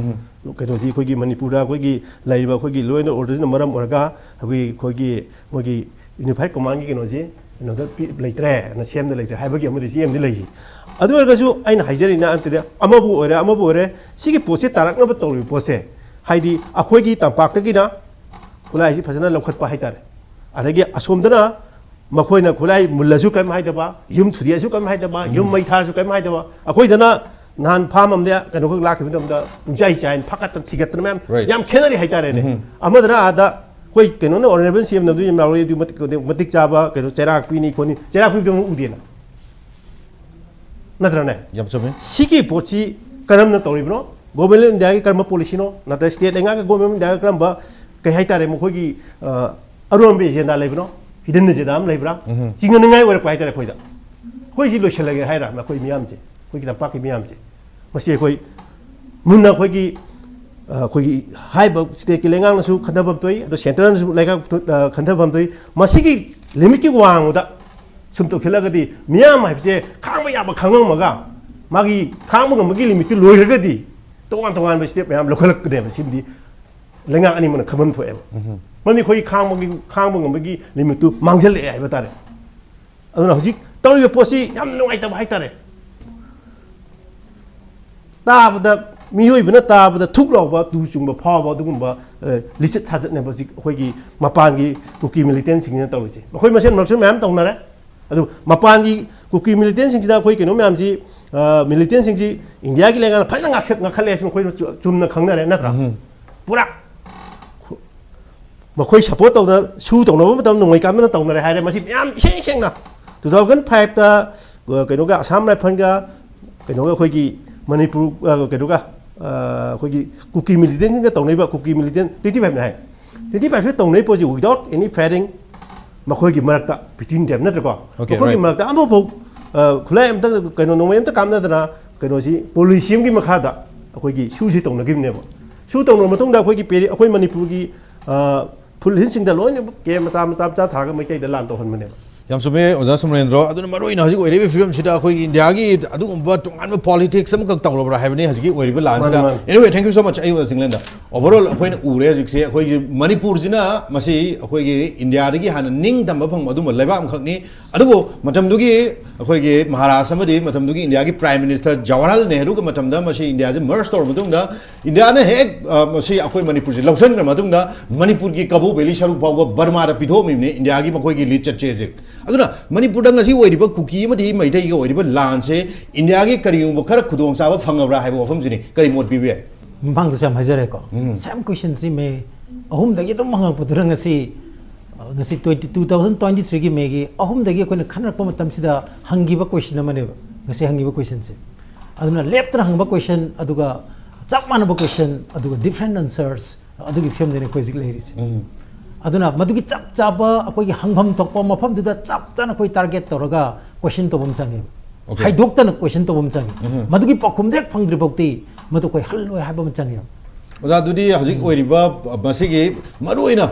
ꯀꯩꯅꯣꯁꯤ ꯑꯩꯈꯣꯏꯒꯤ ꯃꯅꯤꯄꯨꯔꯗ ꯑꯩꯈꯣꯏꯒꯤ ꯂꯩꯔꯤꯕ ꯑꯩꯈꯣꯏꯒꯤ ꯂꯣ ꯑꯦꯟ ꯑꯣꯔꯗꯔꯁꯤꯅ ꯃꯔꯝ ꯑꯣꯏꯔꯒ ꯑꯩꯈꯣꯏꯒꯤ ꯑꯩꯈꯣꯏꯒꯤ ꯃꯣꯏꯒꯤ ꯌꯨꯅꯤꯐꯥꯏꯠ ꯀꯃꯥꯟꯒꯤ ꯀꯩꯅꯣꯁꯤ ꯀꯩꯅꯣꯗ ꯄꯤ- ꯂꯩꯇ꯭ꯔꯦ, ꯅ ꯁꯦꯝꯗ ꯂꯩꯇ꯭ꯔꯦ ꯍꯥꯏꯕꯒꯤ ꯑꯃꯗꯤ ꯆꯦ ꯑꯃꯗꯤ ꯂꯩꯈꯤ꯫ ꯑꯗꯨ ꯑꯣꯏꯔꯒꯁꯨ ꯑꯩꯅ ꯍꯥꯏꯖꯔꯤꯅ ꯑꯟꯇꯗꯤ ꯑꯃꯕꯨ ꯑꯣꯏꯔꯦ, ꯑꯃꯕꯨ ꯑꯣꯏꯔꯦ, ꯁꯤꯒꯤ ꯄꯣꯠꯁꯦ ꯇꯥꯔꯛꯅꯕ ꯇꯧꯔꯤꯕ ꯄꯣꯠꯁꯦ, ꯍꯥꯏꯗꯤ ꯑꯩꯈꯣꯏꯒꯤ ꯇꯝꯄꯥꯛꯇꯒꯤꯅ ꯈꯨꯠꯂꯥꯏꯁꯤ ꯐꯖꯅ ꯂꯧꯈꯠꯄ ꯍꯥꯏꯇꯥꯔꯦ꯫ ꯑꯗꯒꯤ ꯑꯁꯣꯝꯗꯅ ꯃꯈꯣꯏꯅ ꯈꯨꯠꯂꯥꯏ ꯃꯨꯜꯂꯁꯨ ꯀꯔꯤꯝ ꯍꯥꯏꯗꯕ, ꯌꯨꯝ ꯊꯨꯗꯦꯛꯑꯁꯨ ꯀꯔꯤꯝ ꯍꯥꯏꯗꯕ, ꯌꯨꯝ ꯃꯩ ꯊꯥꯔꯁꯨ ꯀꯔꯤꯝ ꯍꯥꯏꯗꯕ꯫ ꯑꯩꯈꯣꯏꯗꯅ ꯅꯍꯥꯟ ꯐꯥꯝ ꯑꯃꯗ ꯀꯩꯅꯣꯈꯛ ꯂꯥꯛꯈꯤꯕ ꯃꯇꯝꯗ ꯄꯨꯡꯆꯥꯏ ꯆꯥꯏꯅ ꯐꯥꯀꯠꯇꯅ ꯊꯤꯒꯠꯇꯅ ꯃꯌꯥꯝ Right. ꯌꯥꯝ ꯈꯦꯠꯅꯔꯤ ꯍꯥꯏꯇꯥꯔꯦꯅꯦ꯫ ꯑꯃꯗꯅ ꯑꯥꯗ ꯑꯩꯈꯣꯏ ꯀꯩꯅꯣꯅ ꯑꯣꯅꯔꯦꯕꯜ ꯁꯤ ꯑꯦꯝꯅ ꯑꯗꯨ ꯌꯥꯝ ꯂꯥꯎꯔꯛꯏ, ꯑꯗꯨ ꯃꯇꯤꯛ ꯃꯇꯤꯛ ꯆꯥꯕ ꯀꯩꯅꯣ ꯆꯩꯔꯥꯛ ꯄꯤꯅꯤ ꯈꯣꯠꯅꯤ, ꯆꯩꯔꯥꯛ ꯄꯤꯕꯗꯨ ꯑꯃꯨꯛ ꯎꯗꯦꯅ, ꯅꯠꯇ꯭ꯔꯅꯦ? ꯌꯥꯝ ꯆꯨꯝꯃꯦ. ꯁꯤꯒꯤ ꯄꯣꯠꯁꯤ ꯀꯔꯝꯅ ꯇꯧꯔꯤꯕꯅꯣ? ꯒꯣꯕꯔꯃꯦꯟ ꯑꯣꯐ ꯏꯟꯗꯤꯌꯥꯒꯤ ꯀꯔꯝꯕ ꯄꯣꯂꯤꯁꯤꯅꯣ, ꯅꯠꯇ꯭ꯔꯒ ꯁ꯭ꯇꯦꯠ ꯂꯩꯉꯥꯛꯀꯤ ꯒꯣꯕꯔꯃꯦꯟ ꯑꯣꯐ ꯏꯟꯗꯤꯌꯥꯒ ꯀꯔꯝꯕ, ꯀꯩ ꯍꯥꯏꯇꯥꯔꯦ, ꯃꯈꯣꯏꯒꯤ ꯑ, ꯑꯔꯣꯟꯕ ꯑꯦꯖꯦꯟꯗꯥ ꯂꯩꯕꯅꯣ, ꯍꯤꯗꯟ ꯑꯦꯖꯦꯟꯗꯥ ꯑꯃ ꯂꯩꯕ꯭ꯔꯥ? ꯆꯤꯡꯅꯅꯤꯡꯉꯥꯏ ꯑꯣꯏꯔꯛꯄ ꯍꯥꯏꯇꯥꯔꯦ ꯑꯩꯈꯣꯏꯗ꯫ ꯑꯩꯈꯣꯏꯁꯤ ꯂꯣꯏꯁꯤꯜꯂꯒꯦ ꯍꯥꯏꯔ ꯑꯩꯈꯣꯏ ꯃꯤꯌꯥꯝꯁꯦ, ꯑꯩꯈꯣꯏꯒꯤ ꯇꯝꯄꯥꯛꯀꯤ ꯃꯤꯌꯥꯝꯁꯦ, ꯃꯁꯤ ꯑꯩꯈꯣꯏ ꯃꯨꯟꯅ ꯑꯩꯈꯣꯏꯒꯤ ꯑ, ꯑꯩꯈꯣꯏꯒꯤ ꯍꯥꯏꯔꯤꯕ ꯁ꯭ꯇꯦꯠꯀꯤ ꯂꯩꯉꯥꯛꯅꯁꯨ ꯈꯟꯊꯐꯝ ꯊꯣꯛꯏ, ꯑꯗꯣ ꯁꯦꯟꯇꯔꯅꯁꯨ ꯂꯩꯉꯥꯛ ꯑ, ꯈꯟꯊꯐꯝ ꯊꯣꯛꯏ꯫ ꯃꯁꯤꯒꯤ ꯂꯤꯃꯤꯠꯀꯤ ꯋꯥꯡꯃꯗ ꯁꯨꯝ ꯇꯧꯁꯤꯜꯂꯒꯗꯤ ꯃꯤꯌꯥꯝ ꯍꯥꯏꯕꯁꯦ ꯈꯥꯡꯕ ꯌꯥꯕ ꯈꯥꯡꯉꯝꯃꯒ ꯃꯥꯒꯤ ꯈꯥꯡꯕ ꯉꯝꯕꯒꯤ ꯂꯤꯃꯤꯠꯇꯨ ꯂꯣꯏꯈ꯭ꯔꯒꯗꯤ ꯇꯣꯉꯥꯟ ꯇꯣꯉꯥꯟꯕ ꯁ꯭ꯇꯦꯞ ꯃꯌꯥꯝ ꯂꯧꯈꯠꯂꯛꯀꯅꯦꯕ꯫ ꯁꯤꯃꯗꯤ ꯂꯩꯉꯥꯛ ꯑꯅꯤꯃꯛꯅ ꯈꯪꯐꯝ ꯊꯣꯛꯑꯦꯕ꯫ ꯃꯔꯝꯗꯤ ꯑꯩꯈꯣꯏꯒꯤ ꯈꯥꯡꯕꯒꯤ ꯈꯥꯡꯕ ꯉꯝꯕꯒꯤ ꯂꯤꯃꯤꯠꯇꯨ ꯃꯥꯡꯁꯤꯜꯂꯛꯑꯦ ꯍꯥꯏꯕ ꯇꯥꯔꯦ꯫ ꯑꯗꯨꯅ ꯍꯧꯖꯤꯛ ꯇꯧꯔꯤꯕ ꯄꯣꯠꯁꯤ ꯌꯥꯝ ꯅꯨꯡꯉꯥꯏꯇꯕ ꯍꯥꯏꯇꯥꯔꯦ꯫ ꯇꯥꯕꯗ, ꯃꯤꯑꯣꯏꯕꯅ ꯇꯥꯕꯗ ꯊꯨꯛ ꯂꯥꯎꯕ, ꯇꯨ ꯆꯨꯡꯕ ꯐꯥꯎꯕ ꯑꯗꯨꯒꯨꯝꯕ ꯑ, ꯂꯤꯆꯠ ꯁꯥꯖꯠꯅꯦꯕ ꯍꯧꯖꯤꯛ ꯑꯩꯈꯣꯏꯒꯤ ꯃꯄꯥꯟꯒꯤ ꯀꯨꯀꯤ ꯃꯤꯂꯤꯇꯦꯟꯁꯤꯡꯁꯤꯅ ꯇꯧꯔꯤꯁꯦ꯫ ꯃꯈꯣꯏ ꯃꯁꯦꯟ ꯃꯔꯛꯁꯨ ꯃꯌꯥꯝ ꯇꯧꯅꯔꯦ꯫ ꯑꯗꯨ ꯃꯄꯥꯟꯒꯤ ꯀꯨꯀꯤ ꯃꯤꯂꯤꯇꯦꯟꯁꯤꯡꯁꯤꯅ ꯑꯩꯈꯣꯏ ꯀꯩꯅꯣ ꯃꯌꯥꯝꯁꯤ, ꯃꯤꯂꯤꯇꯦꯟꯁꯤꯡꯁꯤ ꯏꯟꯗꯤꯌꯥꯒꯤ ꯂꯩꯉꯥꯛꯅ ꯐꯖꯅ ꯉꯥꯛꯁꯦ- ꯉꯥꯛꯈꯠꯂꯦ ꯍꯥꯏꯁꯤ ꯃꯈꯣꯏꯅ ꯆꯨ- ꯆꯨꯝꯅ ꯈꯪꯅꯔꯦ ꯅꯠꯇ꯭ꯔꯥ? ꯄꯨꯔꯥ ꯃꯈꯣꯏ ꯁꯞꯄꯣꯔꯠ ꯇꯧꯗꯅ ꯁꯨ ꯇꯧꯅꯕ ꯃꯇꯝꯗ ꯅꯣꯡꯃꯩ ꯀꯥꯞꯅꯅ ꯇꯧꯅꯔꯦ ꯍꯥꯏꯔꯦ꯫ ꯃꯁꯤ ꯃꯌꯥꯝ ꯏꯁꯦꯡ ꯁꯦꯡꯅ ꯇꯨ ꯊꯥꯎꯖꯟ ꯐꯥꯏꯚꯇ ꯀꯩꯅꯣꯒ ꯑꯁꯥꯝ ꯔꯥꯏꯐꯜꯒ ꯀꯩꯅꯣꯒ ꯑꯩꯈꯣꯏꯒꯤ ꯃꯅꯤꯄꯨꯔ ꯑ, ꯀꯩꯅꯣꯒ ꯑ, ꯑꯩꯈꯣꯏꯒꯤ ꯀꯨꯀꯤ ꯃꯤꯂꯤꯇꯦꯟꯁꯤꯡꯒ ꯇꯧꯅꯔꯤꯕ ꯀꯨꯀꯤ ꯃꯤꯂꯤꯇꯦꯟ ꯇ꯭ꯋꯦꯟꯇꯤ ꯐꯥꯏꯚꯅꯤ ꯍꯥꯏ꯫ ꯇ꯭ꯋꯦꯟꯇꯤ ꯐꯥꯏꯚꯁꯤ ꯇꯧꯅꯔꯤꯕ ꯄꯣꯠꯁꯤ without any firing ꯃꯈꯣꯏꯒꯤ ꯃꯔꯛꯇ ꯕꯤꯇ꯭ꯋꯤꯟ ꯗꯦꯝ ꯅꯠꯇ꯭ꯔꯀꯣ? Okay, ꯃꯈꯣꯏꯒꯤ right. ꯃꯔꯛꯇ ꯑꯃꯐꯥꯎ ꯑ, ꯈꯨꯠꯂꯥꯏ ꯑꯝꯇ ꯀꯩꯅꯣ ꯅꯣꯡꯃꯩ ꯑꯝꯇ ꯀꯥꯞꯅꯗꯅ ꯀꯩꯅꯣꯁꯤ ꯄꯣꯂꯤꯁꯤ ꯑꯃꯒꯤ ꯃꯈꯥꯗ ꯑꯩꯈꯣꯏꯒꯤ ꯁꯨꯁꯤ ꯇꯧꯅꯈꯤꯕꯅꯦꯕ꯫ ꯁꯨ ꯇꯧꯅꯔꯕ ꯃꯇꯨꯡꯗ ꯑꯩꯈꯣꯏꯒꯤ ꯄꯦꯔꯤ ꯑꯩꯈꯣꯏ ꯃꯅꯤꯄꯨꯔꯒꯤ ꯑ, ꯐꯨꯜ ꯍꯤꯜꯁꯤꯡꯗ ꯂꯣꯏꯅ ꯀꯦꯝ ꯃꯆꯥ ꯃꯆꯥ ꯃꯆꯥ ꯊꯥꯔꯒ ꯃꯩꯇꯩꯗ ꯂꯥꯟ ꯇꯧꯍꯟꯕꯅꯦꯕ꯫ ꯌꯥꯝ ꯆꯨꯝꯃꯦ ꯑꯣꯖꯥ ꯁꯨꯃꯔꯦꯟꯗ꯭ꯔꯣ꯫ ꯑꯗꯨꯅ ꯃꯔꯨꯑꯣꯏꯅ ꯍꯧꯖꯤꯛ ꯑꯣꯏꯔꯤꯕ ꯐꯤꯕꯝꯁꯤꯗ ꯑꯩꯈꯣꯏꯒꯤ ꯏꯟꯗꯤꯌꯥꯒꯤ ꯑꯗꯨꯒꯨꯝꯕ ꯇꯣꯉꯥꯟꯕ ꯄꯣꯂꯤꯇꯤꯛꯁ ꯑꯃꯈꯛ ꯇꯧꯔꯕ꯭ꯔꯥ ꯍꯥꯏꯕꯅꯤ ꯍꯧꯖꯤꯛꯀꯤ ꯑꯣꯏꯔꯤꯕ ꯂꯥꯟꯁꯤꯗ꯫ ꯃꯥꯅꯤ, ꯃꯥꯅꯤ꯫ Anyway, thank you so much꯫ ꯑꯩ ꯑꯣꯖꯥ ꯁꯤꯡꯂꯦꯟꯗ ꯑꯣꯚꯔ ꯑꯣꯜ ꯑꯩꯈꯣꯏꯅ ꯎꯔꯦ ꯍꯧꯖꯤꯛꯁꯦ ꯑꯩꯈꯣꯏꯒꯤ ꯃꯅꯤꯄꯨꯔꯁꯤꯅ ꯃꯁꯤ ꯑꯩꯈꯣꯏꯒꯤ ꯏꯟꯗꯤꯌꯥꯗꯒꯤ ꯍꯥꯟꯅ ꯅꯤꯡꯇꯝꯕ ꯐꯪꯕ ꯑꯗꯨꯝꯕ ꯂꯩꯕꯥꯛ ꯑꯃꯈꯛꯅꯤ꯫ ꯑꯗꯨꯕꯨ ꯃꯇꯝꯗꯨꯒꯤ ꯑꯩꯈꯣꯏꯒꯤ ꯃꯍꯥꯔꯥꯖ ꯑꯃꯗꯤ ꯃꯇꯝꯗꯨꯒꯤ ꯏꯟꯗꯤꯌꯥꯒꯤ ꯄ꯭ꯔꯥꯏꯝ ꯃꯤꯅꯤꯁꯇꯔ ꯖꯋꯥꯍꯔꯂꯥꯜ ꯅꯦꯍꯔꯨꯒ ꯃꯇꯝꯗ ꯃꯁꯤ ꯏꯟꯗꯤꯌꯥꯁꯦ ꯃꯔꯖ ꯇꯧꯔꯕ ꯃꯇꯨꯡꯗ ꯏꯟꯗꯤꯌꯥꯅ ꯍꯦꯛ ꯑ, ꯃꯁꯤ ꯑꯩꯈꯣꯏ ꯃꯅꯤꯄꯨꯔꯁꯦ ꯂꯧꯁꯤꯟꯈ꯭ꯔ ꯃꯇꯨꯡꯗ ꯃꯅꯤꯄꯨꯔꯒꯤ ꯀꯕꯣ ꯚꯦꯂꯤ ꯁꯔꯨꯛ ꯐꯥꯎꯕ ꯕꯔꯃꯥꯗ ꯄꯤꯊꯣꯛꯑꯝꯃꯤꯕꯅꯤ ꯏꯟꯗꯤꯌꯥꯒꯤ ꯃꯈꯣꯏꯒꯤ ꯂꯤꯆꯠꯁꯦ ꯍꯧꯖꯤꯛ꯫ ꯑꯗꯨꯅ ꯃꯅꯤꯄꯨꯔꯗ ꯉꯁꯤ ꯑꯣꯏꯔꯤꯕ ꯀꯨꯀꯤ ꯑꯃꯗꯤ ꯃꯩꯇꯩꯒꯤ ꯑꯣꯏꯔꯤꯕ ꯂꯥꯟꯁꯦ ꯏꯟꯗꯤꯌꯥꯒꯤ ꯀꯔꯤꯒꯨꯝꯕ ꯈꯔ ꯈꯨꯗꯣꯡꯆꯥꯕ ꯐꯪꯉꯕ꯭ꯔꯥ ꯍꯥꯏꯕ ꯋꯥꯐꯝꯁꯤꯅꯤ꯫ ꯀꯔꯤ ꯃꯣꯠ ꯄꯤꯕ ꯌꯥꯏ? ꯃꯃꯥꯡꯗꯁꯨ ꯌꯥꯝ ꯍꯥꯏꯖꯔꯦꯀꯣ꯫ ꯁꯦꯝ ꯀꯣꯏꯁꯟꯁꯤ ꯃꯦ ꯑꯍꯨꯝꯗꯒꯤ ꯑꯗꯨꯝ ꯍꯪꯉꯛꯄꯗꯨꯅ ꯉꯁꯤ ꯑ, ꯉꯁꯤ ꯇ꯭ꯋꯦꯟꯇꯤ ꯇꯨ ꯊꯥꯎꯖꯟ ꯇ꯭ꯋꯦꯟꯇꯤ ꯊ꯭ꯔꯤꯒꯤ ꯃꯦꯒꯤ ꯑꯍꯨꯝꯗꯒꯤ ꯑꯩꯈꯣꯏꯅ ꯈꯟꯅꯔꯛꯄ ꯃꯇꯝꯁꯤꯗ ꯍꯪꯈꯤꯕ ꯀꯣꯏꯁꯟ ꯑꯃꯅꯦꯕ ꯉꯁꯤ ꯍꯪꯉꯤꯕ ꯀꯣꯏꯁꯟꯁꯦ꯫ ꯑꯗꯨꯅ ꯂꯦꯞꯇꯅ ꯍꯪꯕ ꯀꯣꯏꯁꯟ ꯑꯗꯨꯒ ꯆꯞ ꯃꯥꯟꯅꯕ ꯀꯣꯏꯁꯟ ꯑꯗꯨꯒ ꯗꯤꯐ꯭ꯔꯦꯟ ꯑꯟꯁꯔꯁ ꯑꯗꯨꯒꯤ ꯐꯤꯕꯝꯗꯅꯤ ꯑꯩꯈꯣꯏ ꯍꯧꯖꯤꯛ ꯂꯩꯔꯤꯁꯦ꯫ ꯑꯗꯨꯅ ꯃꯗꯨꯒꯤ ꯆꯞ ꯆꯥꯕ ꯑꯩꯈꯣꯏꯒꯤ ꯍꯪꯐꯝ ꯊꯣꯛꯄ ꯃꯐꯝꯗꯨꯗ ꯆꯞ ꯆꯥꯅ ꯑꯩꯈꯣꯏ ꯇꯥꯔꯒꯦꯠ ꯇꯧꯔꯒ ꯀꯣꯏꯁꯟ ꯇꯧꯕ ꯑꯃ ꯆꯪꯉꯦꯕ꯫ Okay. ꯍꯥꯏꯗꯣꯛꯇꯅ ꯀꯣꯏꯁꯟ ꯇꯧꯕ ꯑꯃ ꯆꯪꯉꯦ꯫ ꯃꯗꯨꯒꯤ ꯄꯥꯎꯈꯨꯝꯗꯣ ꯍꯦꯛ ꯐꯪꯗ꯭ꯔꯤ ꯐꯥꯎꯗꯤ ꯃꯗꯨ ꯑꯩꯈꯣꯏ ꯍꯜꯂꯣꯏ ꯍꯥꯏꯕ ꯑꯃ ꯆꯪꯉꯦꯕ꯫ ꯑꯣꯖꯥ, ꯑꯗꯨꯗꯤ ꯍꯧꯖꯤꯛ ꯑꯣꯏꯔꯤꯕ ꯃꯁꯤꯒꯤ ꯃꯔꯨꯑꯣꯏꯅ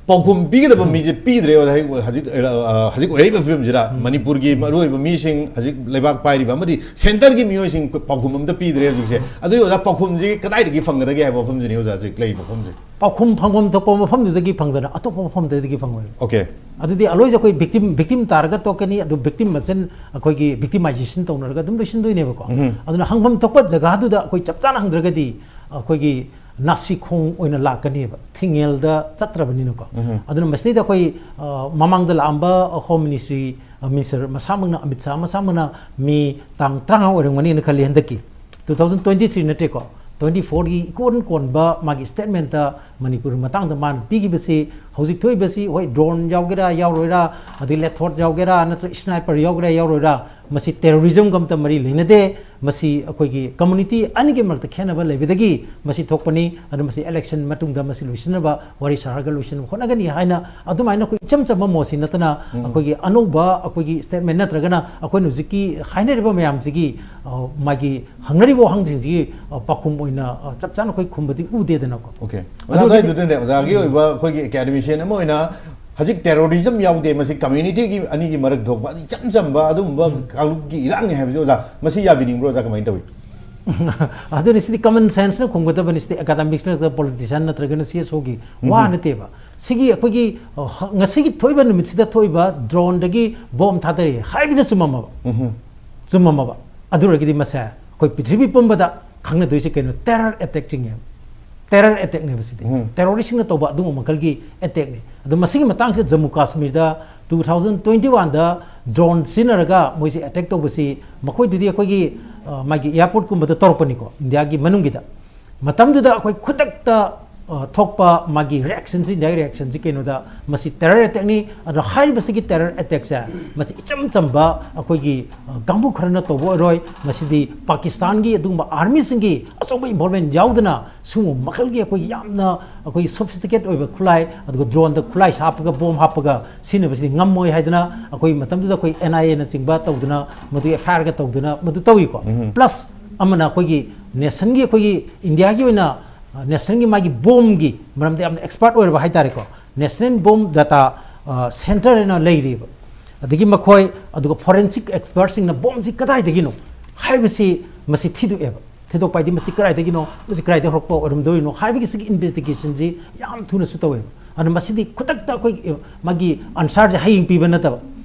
ꯄꯥꯎꯈꯨꯝ ꯄꯤꯒꯗꯕ ꯃꯤꯁꯦ ꯄꯤꯗ꯭ꯔꯦ ꯑꯣꯖꯥ꯫ ꯍꯧꯖꯤꯛ ꯍꯧꯖꯤꯛ ꯑ, ꯍꯧꯖꯤꯛ ꯑꯣꯏꯔꯛꯏꯕ ꯐꯤꯕꯝꯁꯤꯗ ꯃꯅꯤꯄꯨꯔꯒꯤ ꯃꯔꯨꯑꯣꯏꯕ ꯃꯤꯁꯤꯡ ꯍꯧꯖꯤꯛ ꯂꯩꯕꯥꯛ ꯄꯥꯏꯔꯤꯕ ꯑꯃꯗꯤ ꯁꯦꯟꯇꯔꯒꯤ ꯃꯤꯑꯣꯏꯁꯤꯡ ꯄꯥꯎꯈꯨꯝ ꯑꯝꯇ ꯄꯤꯗ꯭ꯔꯦ ꯍꯧꯖꯤꯛꯁꯦ꯫ ꯑꯗꯨꯗꯤ ꯑꯣꯖꯥ, ꯄꯥꯎꯈꯨꯝꯁꯤ ꯀꯗꯥꯏꯗꯒꯤ ꯐꯪꯒꯗꯒꯦ ꯍꯥꯏꯕ ꯋꯥꯐꯝꯁꯤꯅꯤ ꯑꯣꯖꯥ ꯍꯧꯖꯤꯛ ꯂꯩꯔꯤꯕ ꯋꯥꯐꯝꯁꯦ꯫ ꯄꯥꯎꯈꯨꯝ ꯐꯪꯐꯝ ꯊꯣꯛꯄ ꯃꯐꯝꯗꯨꯗꯒꯤ ꯐꯪꯗꯅ ꯑꯇꯣꯞꯄ ꯃꯐꯝꯗꯒꯤ ꯐꯪꯉꯣꯏ꯫ Okay. ꯑꯗꯨꯗꯤ always ꯑꯩꯈꯣꯏ ꯚꯤꯛꯇꯤꯝ ꯚꯤꯛꯇꯤꯝ ꯇꯥꯔꯒ ꯇꯣꯛꯀꯅꯤ꯫ ꯑꯗꯨ ꯚꯤꯛꯇꯤꯝ ꯃꯁꯦꯟ ꯑꯩꯈꯣꯏꯒꯤ ꯚꯤꯛꯇꯤꯃꯥꯏꯖꯦꯁꯟ ꯇꯧꯅꯔꯒ ꯑꯗꯨꯝ ꯂꯣꯏꯁꯤꯟꯗꯣꯏꯅꯦꯕꯀꯣ꯫ ꯑꯗꯨꯅ ꯍꯪꯐꯝ ꯊꯣꯛꯄ ꯖꯒꯥꯗꯨꯗ ꯑꯩꯈꯣꯏ ꯆꯞ ꯆꯥꯅ ꯍꯪꯗ꯭ꯔꯒꯗꯤ ꯑꯩꯈꯣꯏꯒꯤ ꯅꯥꯁꯤꯈꯣꯡ ꯑꯣꯏꯅ ꯂꯥꯛꯀꯅꯦꯕ, ꯊꯤꯡꯉꯦꯜꯗ ꯆꯠꯇ꯭ꯔꯕꯅꯤꯅꯀꯣ꯫ ꯑꯗꯨꯅ ꯃꯁꯤꯗꯩꯗ ꯑꯩꯈꯣꯏ, ꯑ, ꯃꯃꯥꯡꯗ ꯂꯥꯛꯑꯝꯕ Home Ministry, ꯑ, Minister ꯃꯁꯥꯃꯛꯅ, ꯑꯃꯤꯠ ꯁꯥꯍ ꯃꯁꯥꯃꯛꯅ ꯃꯤ ꯇꯥꯡ ꯇꯔꯥꯃꯉꯥ ꯑꯣꯏꯔꯝꯒꯅꯤꯅ ꯈꯜꯂꯤ ꯍꯟꯗꯛꯀꯤ, two thousand twenty three ꯅꯠꯇꯦꯀꯣ, twenty fourꯒꯤ ꯏꯀꯣꯟ ꯀꯣꯟꯕ ꯃꯥꯒꯤ statementꯇ ꯃꯅꯤꯄꯨꯔ ꯃꯇꯥꯡꯗ ꯃꯥꯅ ꯄꯤꯈꯤꯕꯁꯤ, ꯍꯧꯖꯤꯛ ꯊꯣꯛꯏꯕꯁꯤ, ꯍꯣꯏ, drone ꯌꯥꯎꯒꯦꯔꯥ ꯌꯥꯎꯔꯣꯏꯔꯥ, ꯑꯗꯩ Leopard ꯌꯥꯎꯒꯦꯔꯥ, ꯅꯠꯇ꯭ꯔꯒ sniper ꯌꯥꯎꯒꯦꯔꯥ ꯌꯥꯎꯔꯣꯏꯔꯥ, ꯃꯁꯤ terrorismꯒ ꯑꯝꯇ ꯃꯔꯤ ꯂꯩꯅꯗꯦ꯫ ꯃꯁꯤ ꯑꯩꯈꯣꯏꯒꯤ community ꯑꯅꯤꯒꯤ ꯃꯔꯛꯇ ꯈꯦꯠꯅꯕ ꯂꯩꯕꯗꯒꯤ ꯃꯁꯤ ꯊꯣꯛꯄꯅꯤ꯫ ꯑꯗꯨ ꯃꯁꯤ election ꯃꯇꯨꯡꯗ ꯃꯁꯤ ꯂꯣꯏꯁꯤꯟꯅꯕ ꯋꯥꯔꯤ ꯁꯥꯔꯒ ꯂꯣꯏꯁꯤꯟꯅꯕ ꯍꯣꯠꯅꯒꯅꯤ ꯍꯥꯏꯅ ꯑꯗꯨꯃꯥꯏꯅ ꯑꯩꯈꯣꯏ ꯏꯆꯝ ꯆꯝꯕ ꯃꯣꯠꯁꯤ ꯅꯠꯇꯅ, ꯑꯩꯈꯣꯏꯒꯤ ꯑꯅꯧꯕ ꯑꯩꯈꯣꯏꯒꯤ statement ꯅꯠꯇ꯭ꯔꯒꯅ ꯑꯩꯈꯣꯏꯅ ꯍꯧꯖꯤꯛꯀꯤ ꯍꯥꯏꯅꯔꯤꯕ ꯃꯌꯥꯝꯁꯤꯒꯤ, ꯑ, ꯃꯥꯒꯤ ꯍꯪꯅꯔꯤꯕ ꯋꯥꯍꯪꯁꯤꯡꯁꯤꯒꯤ, ꯑ, ꯄꯥꯎꯈꯨꯝ ꯑꯣꯏꯅ, ꯑ, ꯆꯞ ꯆꯥꯅ ꯑꯩꯈꯣꯏ ꯈꯨꯝꯕꯗꯤ ꯎꯗꯦꯗꯅꯀꯣ꯫ Okay. ꯑꯣꯖꯥ, ꯑꯗꯨꯒꯤꯗꯤ ꯑꯗꯨꯗꯨꯅꯦ, ꯑꯣꯖꯥꯒꯤ ꯑꯣꯏꯕ ꯑꯩꯈꯣꯏꯒꯤ academician ꯑꯃ ꯑꯣꯏꯅ ꯍꯧꯖꯤꯛ terrorism ꯌꯥꯎꯗꯦ, ꯃꯁꯤ communityꯒꯤ ꯑꯅꯤꯒꯤ ꯃꯔꯛ ꯊꯣꯛꯄ ꯑꯗꯨ ꯏꯆꯝ ꯆꯝꯕ ꯑꯗꯨꯒꯨꯝꯕ ꯀꯥꯡꯂꯨꯞꯀꯤ ꯏꯔꯥꯡꯅꯤ ꯍꯥꯏꯕꯁꯤ, ꯑꯣꯖꯥ, ꯃꯁꯤ ꯌꯥꯕꯤꯅꯤꯡꯕ꯭ꯔꯣ? ꯑꯣꯖꯥ, ꯀꯃꯥꯏꯅ ꯇꯧꯏ? ꯑꯗꯨꯅꯤ, ꯁꯤꯗꯤ common senseꯅ ꯈꯨꯝꯒꯗꯕꯅꯤ, ꯁꯤꯗꯤ academics ꯅꯠꯇ꯭ꯔꯒ politician ꯅꯠꯇ꯭ꯔꯒꯅ CSOꯒꯤ ꯋꯥ ꯅꯠꯇꯦꯕ꯫ ꯁꯤꯒꯤ ꯑꯩꯈꯣꯏꯒꯤ, ꯑ, ꯍ-, ꯉꯁꯤꯒꯤ ꯊꯣꯛꯏꯕ ꯅꯨꯃꯤꯠꯁꯤꯗ ꯊꯣꯛꯏꯕ droneꯗꯒꯤ bomb ꯊꯥꯗꯔꯛꯑꯦ ꯍꯥꯏꯕꯗ ꯆꯨꯝꯃꯝꯃꯕ꯫ ꯆꯨꯝꯃꯝꯃꯕ꯫ ꯑꯗꯨ ꯑꯣꯏꯔꯒꯗꯤ ꯃꯁꯦ ꯑꯩꯈꯣꯏ ꯄ꯭ꯔꯤꯊꯤꯕꯤ ꯄꯨꯝꯕꯗ ꯈꯪꯅꯗꯣꯏꯁꯦ ꯀꯩꯅꯣ? Terror attack ꯆꯤꯡꯉꯦꯕ꯫ Terror attackꯅꯦꯕ ꯁꯤꯗꯤ꯫ Terroristꯁꯤꯡꯅ ꯇꯧꯕ ꯑꯗꯨꯒꯨꯝꯕ ꯃꯈꯜꯒꯤ attackꯅꯤ꯫ ꯑꯗꯣ ꯃꯁꯤꯒꯤ ꯃꯇꯥꯡꯁꯤꯗ Jammu ꯀꯥꯁꯃꯤꯔꯗ two thousand twenty oneꯗ drone ꯁꯤꯖꯤꯟꯅꯔꯒ ꯃꯣꯏꯁꯦ attack ꯇꯧꯕꯁꯤ, ꯃꯈꯣꯏꯗꯨꯗꯤ ꯑꯩꯈꯣꯏꯒꯤ, ꯑ, ꯃꯥꯒꯤ airportꯀꯨꯝꯕꯗ ꯇꯧꯔꯛꯄꯅꯤꯀꯣ, ꯏꯟꯗꯤꯌꯥꯒꯤ ꯃꯅꯨꯡꯒꯤꯗ꯫ ꯃꯇꯝꯗꯨꯗ ꯑꯩꯈꯣꯏ ꯈꯨꯗꯛꯇ, ꯑ, ꯊꯣꯛꯄ ꯃꯥꯒꯤ reactionꯁꯤ, ꯏꯟꯗꯤꯌꯥꯒꯤ reactionꯁꯤ ꯀꯩꯅꯣꯗ, ꯃꯁꯤ terror attackꯅꯤ꯫ ꯑꯗꯣ ꯍꯥꯏꯔꯤꯕꯁꯤꯒꯤ terror attackꯁꯦ ꯃꯁꯤ ꯏꯆꯝ ꯆꯝꯕ ꯑꯩꯈꯣꯏꯒꯤ, ꯑ, ꯀꯥꯡꯕꯨ ꯈꯔꯅ ꯇꯧꯕ ꯑꯣꯏꯔꯣꯏ, ꯃꯁꯤꯗꯤ ꯄꯥꯀꯤꯁꯇꯥꯟꯒꯤ ꯑꯗꯨꯒꯨꯝꯕ armyꯁꯤꯡꯒꯤ ꯑꯆꯧꯕ involvement ꯌꯥꯎꯗꯅ ꯁꯤꯒꯨꯝꯕ ꯃꯈꯜꯒꯤ ꯑꯩꯈꯣꯏꯒꯤ ꯌꯥꯝꯅ ꯑꯩꯈꯣꯏꯒꯤ sophisticated ꯑꯣꯏꯕ ꯈꯨꯠꯂꯥꯏ, ꯑꯗꯨꯒ droneꯗ ꯈꯨꯠꯂꯥꯏ ꯍꯥꯞꯄꯒ, bomb ꯍꯥꯞꯄꯒ ꯁꯤꯖꯤꯟꯅꯕꯁꯤꯗꯤ ꯉꯝꯃꯣꯏ ꯍꯥꯏꯗꯅ ꯑꯩꯈꯣꯏ ꯃꯇꯝꯗꯨꯗ ꯑꯩꯈꯣꯏ NIAꯅꯆꯤꯡꯕ ꯇꯧꯗꯅ, ꯃꯗꯨ FIRꯒ ꯇꯧꯗꯅ ꯃꯗꯨ ꯇꯧꯏꯀꯣ꯫ Plus ꯑꯃꯅ ꯑꯩꯈꯣꯏꯒꯤ nationꯒꯤ, ꯑꯩꯈꯣꯏꯒꯤ ꯏꯟꯗꯤꯌꯥꯒꯤ ꯑꯣꯏꯅ, ꯑ, nationꯒꯤ ꯃꯥꯒꯤ bombꯒꯤ ꯃꯔꯝꯗ ꯌꯥꯝꯅ expert ꯑꯣꯏꯔꯕ ꯍꯥꯏꯇꯥꯔꯦꯀꯣ, National Bomb Data, ꯑ, Centre ꯍꯥꯏꯅ ꯂꯩꯔꯤꯕ꯫ ꯑꯗꯒꯤ ꯃꯈꯣꯏ, ꯑꯗꯨꯒ forensic expertꯁꯤꯡꯅ bombꯁꯤ ꯀꯗꯥꯏꯗꯒꯤꯅꯣ ꯍꯥꯏꯕꯁꯤ ꯃꯁꯤ ꯊꯤꯗꯣꯛꯑꯦꯕ꯫ ꯊꯤꯗꯣꯛꯄ ꯍꯥꯏꯗꯤ ꯃꯁꯤ ꯀꯗꯥꯏꯗꯒꯤꯅꯣ, ꯃꯁꯤ ꯀꯗꯥꯏꯗꯒꯤ ꯍꯧꯔꯛꯄ ꯑꯣꯏꯔꯝꯗꯣꯏꯅꯣ ꯍꯥꯏꯕꯒꯤ ꯁꯤꯒꯤ investigationꯁꯤ ꯌꯥꯝ ꯊꯨꯅꯁꯨ ꯇꯧꯋꯦꯕ꯫ ꯑꯗꯨꯅ ꯃꯁꯤꯗꯤ ꯈꯨꯗꯛꯇ ꯑꯩꯈꯣꯏ, ꯑ, ꯃꯥꯒꯤ answerꯁꯦ ꯍꯌꯦꯡ ꯄꯤꯕ ꯅꯠꯇꯕ,